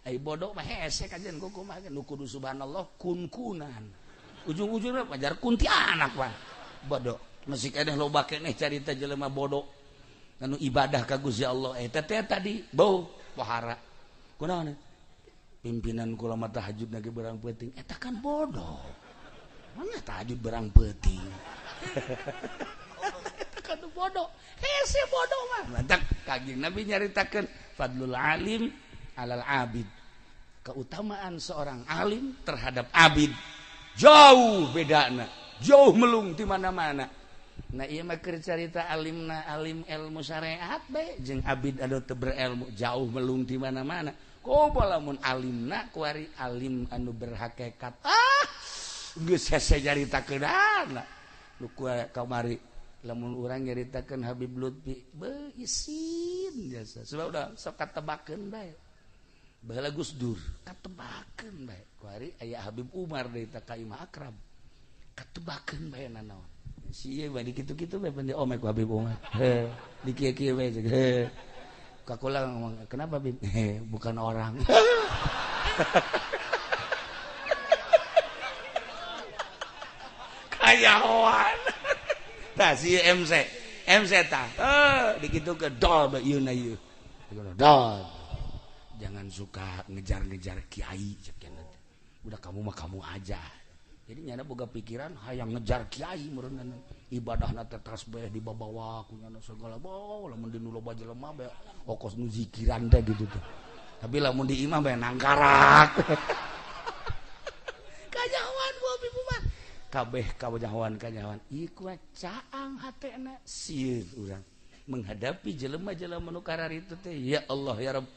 Speaker 1: ai bodoh mah hese kajian kumaha nu kudu subhanallah kun-kunan ujung-ujungna pajar kunti anak mah bodoh masih keneh loba keneh carita jelema bodoh anu ibadah ka Gusti Allah eta teh tadi bau pohara kunaon pimpinan kula mah tahajud ge berang peuting eta kan bodoh mana tahajud berang peuting eta kan bodoh hese bodoh mah mantak Kanjeng Nabi nyaritakeun fadlul alim alal abid keutamaan seorang alim terhadap abid jauh bedana jauh melung di mana-mana. Nah ieu mah keur carita alimna alim ilmu syariat bae jeung abid anu teu berilmu jauh melung di mana-mana. Komo lamun alimna kuari alim anu berhakikat ah geus hese nyaritakeunana nu kamari lamun urang nyaritakeun Habib Lutfi beuh isin jasa sebab udah sok katebakeun bae. Baheula Gus Dur katebakeun bae kuari aya Habib Umar deui teh ka imah akrab katebakeun bae nanaon si ieu bae dikitu-kitu bae pan ome ku Habib Umar heh di kieu-kieu bae heh ka kula ngomong kenapa Bib bukan orang kayahoan tah si MC MC tah dikitu ke dol bae ieu na ieu dol jangan suka ngejar-ngejar kiai udah kamu mah kamu aja jadi nyana boga pikiran hayang ngejar kiai meureun ibadahna teh tasbih dibabawa ku nyana segala bawa lamun di nu loba jelema bae okos nu zikiran teh gitu tuh tapi lamun di imah bae nangkarak kanyahoan bu ibu mah kabeh kawajahoan kanyahoan ieu ku caang hatena sieun urang Menghadapi jelema-jelema nu kararitu teh, ya Allah ya Rabb.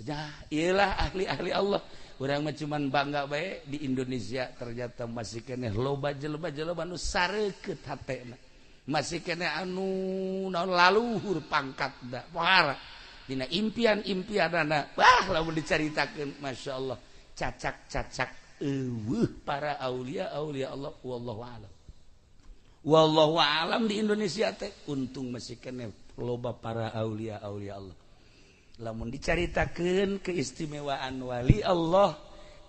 Speaker 1: Dah, iyalah ahli-ahli Allah. Urang mah cuman bangga bae di Indonesia ternyata masih keneh loba jelema-jelema nu sareukeut hatena. Masih keneh anu naon laluhur pangkatna. Pohara dina impian-impianana. Wah, lamun dicaritakeun masyaallah cacak-cacak eueuh para aulia-aulia Allah, wallahu alam. Wallahu alam di Indonesia teh untung masih keneh loba para aulia-aulia Allah. Lamun dicaritakeun keistimewaan wali Allah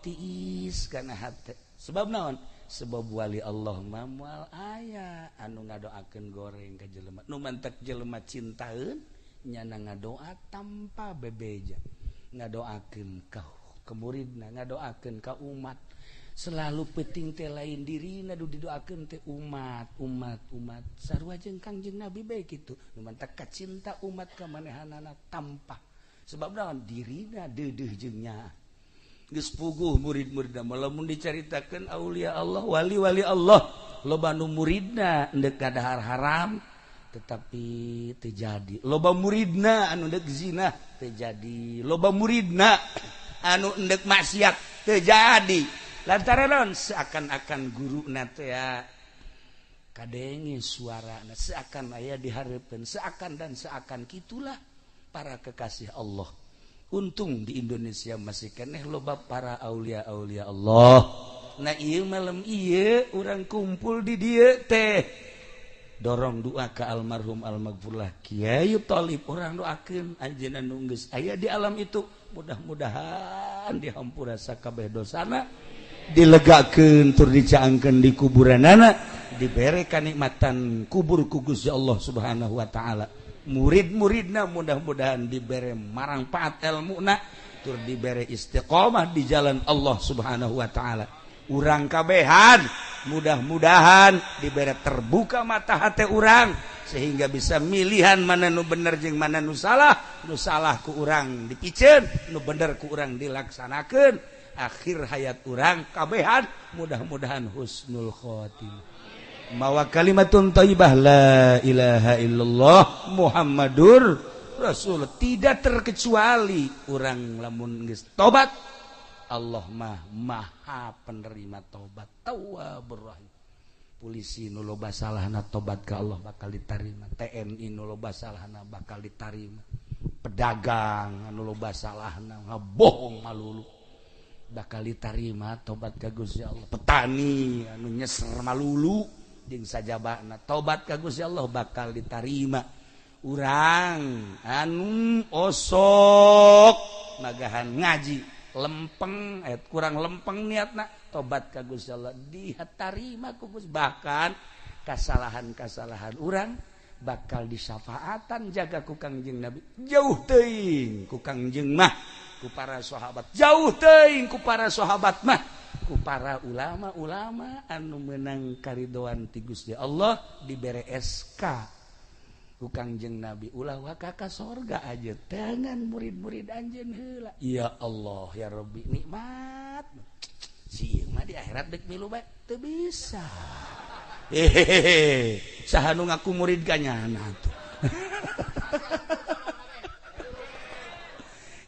Speaker 1: tiis kana hate. Sebab naon? Sebab wali Allah mah moal aya anu ngadoakeun goreng ka jelema. Nu mantek jelema cintaeun nyana ngadoa tanpa bebeja. Ngadoakeun ka muridna, ngadoakeun ka umat. Selalu penting teh lain dirina du didoakeun teh umat, umat, umat. Sarua jeung Kangjeng Nabi bae kitu. Nu mantak kacinta umat ka manehanana tanpa sebab naon dirina deudeuh jeung nya. Geus puguh murid-muridna lamun dicaritakeun aulia Allah, wali-wali Allah, loba nu muridna endek kadahar haram tetapi teu jadi. Loba muridna anu endek zina teu jadi. Loba muridna anu endek maksiat teu jadi. Lantaran naon seakan-akan guruna teh kadenge suarana, seakan aya dihareupeun, seakan dan seakan kitulah para kekasih Allah. Untung di Indonesia masih keneh loba para aulia-aulia Allah. Nah ieu malam ieu urang kumpul di dieu teh dorong doa ka almarhum almaghfurlah Kiai Thalib, urang doakeun anjeunna nu geus aya di alam itu, mudah-mudahan dihampura sakabeh dosana, dilegakeun tur dicaangkeun di kuburanana, dibere kanikmatan kubur ku Gusti Allah Subhanahu wa taala. Murid-muridna mudah-mudahan dibere marangpaat elmuna tur dibere istiqomah di jalan Allah Subhanahu wa taala. Urang kabehan mudah-mudahan dibere terbuka mata hati urang sehingga bisa milihan mana nu bener jeung mana nu salah. Nu salah ku urang dipiceun, nu bener ku urang dilaksanakeun. Akhir hayat urang kabehan mudah-mudahan husnul khotimah. Mawa kalimatun thayyibah la ilaha illallah Muhammadur Rasul, tidak terkecuali urang lamun geus tobat, Allah mah maha penerima tobat, tawwabur rahim. Polisi nu loba salahna tobat ka Allah bakal ditarima, TNI nu loba salahna bakal ditarima, pedagang anu loba salahna ngabohong malulu bakal ditarima tobat ka Gusti Allah, petani anu nyeser malulu jeung sajabana tobat ka Gusti Allah bakal ditarima. Urang anu osok nagahan ngaji lempeng kurang lempeng niatna tobat ka Gusti Allah ditarima ku Gusti. Bahkan kasalahan-kasalahan urang bakal disafaatan jaga ku Kangjeng Nabi. Jauh teuing ku Kangjeng mah, ku para sahabat, jauh teuing ku para sahabat mah, ku para ulama-ulama anu menang karidoan ti Gusti Allah dibere SK ku Kangjeng Nabi ulah waka ka sorga aja tangan murid-murid anjeun heula. Ya Allah ya Rabbi, nikmat si ieu mah di akhirat deuk milu bae teu bisa. Hehehe, saha nu ngaku murid ka nyana tuh.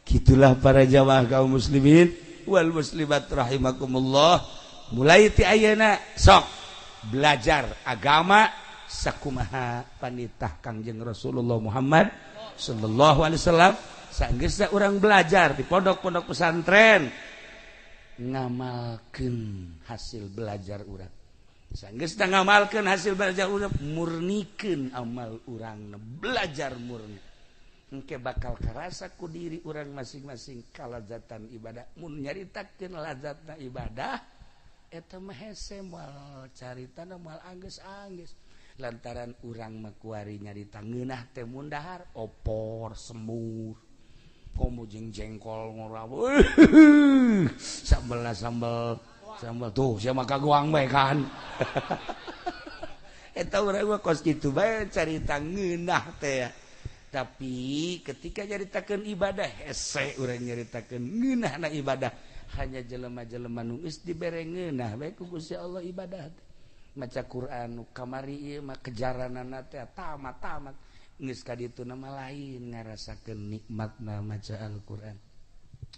Speaker 1: Gitulah para jamaah kaum muslimin wal muslimat rahimakumullah. Mulai ti ayeuna sok belajar agama sakumaha panitah Kangjeng Rasulullah Muhammad sallallahu alaihi wasallam. Saenggeusna urang belajar di pondok-pondok pesantren ngamalkeun hasil belajar urang. Saenggeusna ngamalkeun hasil belajar urang, murnikeun amal urang, belajar murni. Engke bakal karasa ku diri urang masing-masing kalazatan ibadah. Mun nyaritakeun lazatna ibadah eta mah hese moal caritana moal anggeus-anggeus. Lantaran urang mah kuari nyarita ngeunah teh mun dahar opor semur komo jeung jengkol ngoraw sambel sambel sambel tuh sia mah kaguang bae kan. Eta urang mah kos kitu bae carita ngeunah teh. Tapi ketika nyaritakeun ibadah hese urang nyaritakeun ngeunahna ibadah. Hanya jelema-jelema nu geus dibere ngeunah bae ku Gusti Allah ibadah teh. Maca Quran nu kamari ieu mah kejaranana teh tamat-tamat. Geus ka ditu nama lain ngarasakeun nikmatna maca Al-Qur'an.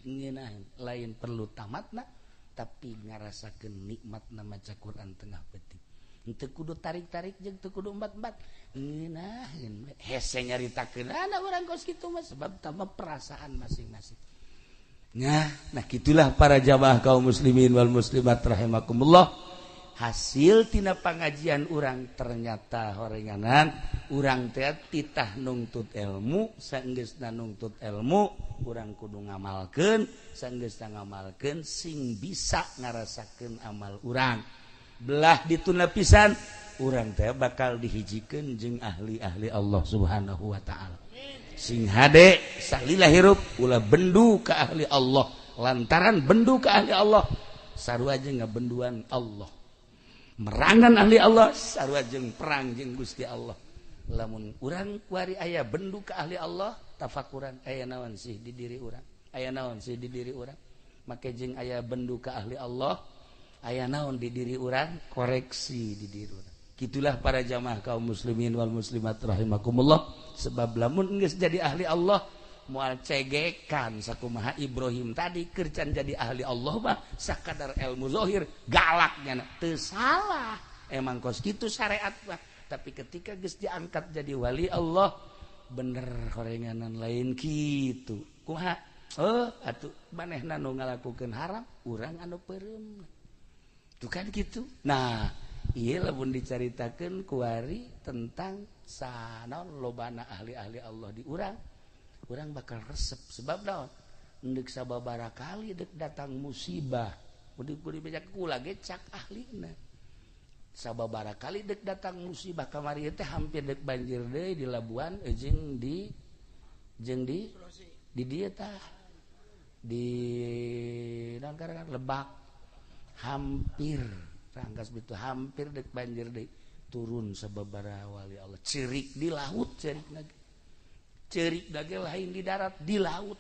Speaker 1: Ngeunah lain perlu tamatna tapi ngarasakeun nikmatna maca Qur'an tengah peuting. Teu kudu tarik-tarik jeung teu kudu embat-embat. Ngeunaheun hese nyaritakeun ana urang kos kitu mah sebab tambah perasaan masing-masing. Nah, gitulah para jamaah kaum muslimin wal muslimat rahimakumullah. Hasil tina pangajian urang ternyata horenganan urang teh titah nungtut ilmu, saenggeusna nungtut ilmu urang kudu ngamalkeun, saenggeusna ngamalkeun sing bisa ngarasakeun amal urang. Belah dituna pisan urang teh bakal dihijikeun jeung ahli-ahli Allah Subhanahu wa taala. Sing hade salila hirup ulah bendu ka ahli Allah, lantaran bendu ka ahli Allah sarua jeung ngabenduan Allah. Merangan ahli Allah sarua jeung perang jeung Gusti Allah. Lamun urang kuari aya bendu ka ahli Allah, tafakuran aya naon sih di diri urang, aya naon sih di diri urang. Make jeung aya bendu ka ahli Allah, aya naon di diri urang, koreksi di diri urang. Gitulah para jamaah kaum muslimin wal muslimat rahimakumullah. Sebab lamun geus jadi ahli Allah moal cegekan sakumaha Ibrahim tadi kercan jadi ahli Allah mah sakadar ilmu zahir galaknya teu salah emang kos kitu syariat mah. Tapi ketika geus diangkat jadi wali Allah bener horenganan lain kitu kumaha atuh manehna nu ngalakukeun haram urang anu peureum tuh kan kitu. Nah ieu lamun dicaritakeun kuari tentang sanaon lobana ahli-ahli Allah di urang, urang bakal resep sebab naon endek sababaraha kali dek datang musibah kudu beja kula ge cak ahlina sababaraha kali dek datang musibah kamari teh hampir dek banjir deui di Labuan jeung di di dieu tah di naon karangan Lebak hampir rangkas itu hampir dek banjir deui turun sababaraha wali Allah cerik di laut cerik lagi cerik dage lain di darat di laut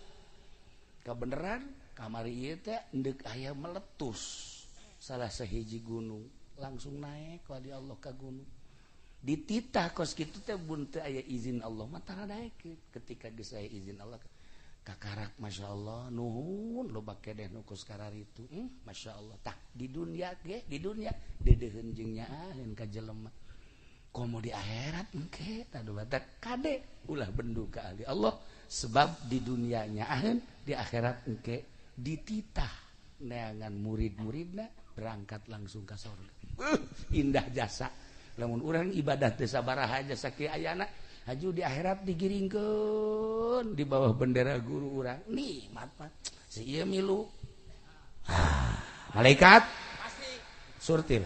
Speaker 1: kebenaran kamari ieu teh endek aya meletus salah sahiji gunung langsung naik wali Allah ka gunung dititah kos kitu teh bun teu aya izin Allah mah tara daekeun ketika geus aya izin Allah kakarak Masya Allah nuhun loba kedeh nu kos kararitu Masya Allah tah di dunia ge di dunia deudeuheun jeung nyaaheun ka jelema komo di akhirat engke tah batak kade ulah bendu ka ahli Allah sebab di dunia nyaaheun di akhirat engke dititah neangan murid-muridna berangkat langsung ka sorga. Indah jasa lamun urang ibadah teu sabaraha jasa kieu ayana haju di akhirat digiringkeun di bawah bendera guru urang nikmat mah si ieu milu malaikat pasti surtil.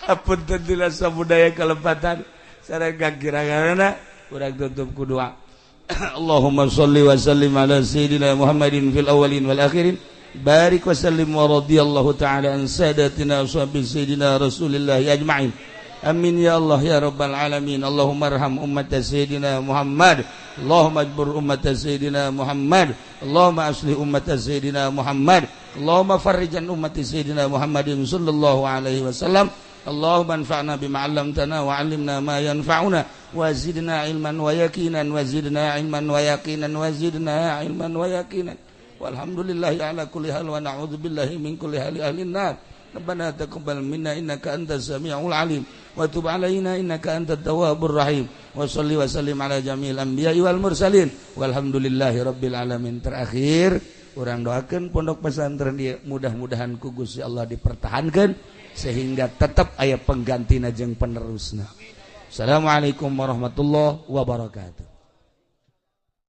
Speaker 1: Apunten dina sabudaya kalepatan sareng kakiranganna urang tutup ku doa. Allahumma sholli wa sallim ala sayyidina Muhammadin fil awwalin wal akhirin barik wa sallim wa radhiyallahu ta'ala an sadatina ashabi sayyidina Rasulillah ajma'in. Amin ya Allah ya rabbal alamin. Allahumma arham ummat sayyidina Muhammad, Allahumma ajbur ummat sayyidina Muhammad, Allahumma aslih ummat sayyidina Muhammad, Allahumma farrijan ummat sayyidina Muhammadin sallallahu alaihi wasallam. Allahumma anfa'na bima 'allamtana wa 'allimna ma yanfa'una wa zidna ilman wa yaqinan wa zidna ilman wa yaqinan wa zidna ilman wa yaqinan. Walhamdulillahi ala kulli hal wa na'udzu billahi min kulli hali ahlin nar. Rabbana taqabbal minna innaka antas samiul alim wa tub alaina innaka antat tawwabur rahim. Wa shalli wa sallim ala jami'il anbiya'i wal mursalin. Walhamdulillahi rabbil alamin. Terakhir urang doakeun pondok pesantren ieu mudah-mudahan ku Gusti Allah dipertahankeun sehingga tetap aya penggantina jeung penerusna. Assalamualaikum warahmatullahi wabarakatuh.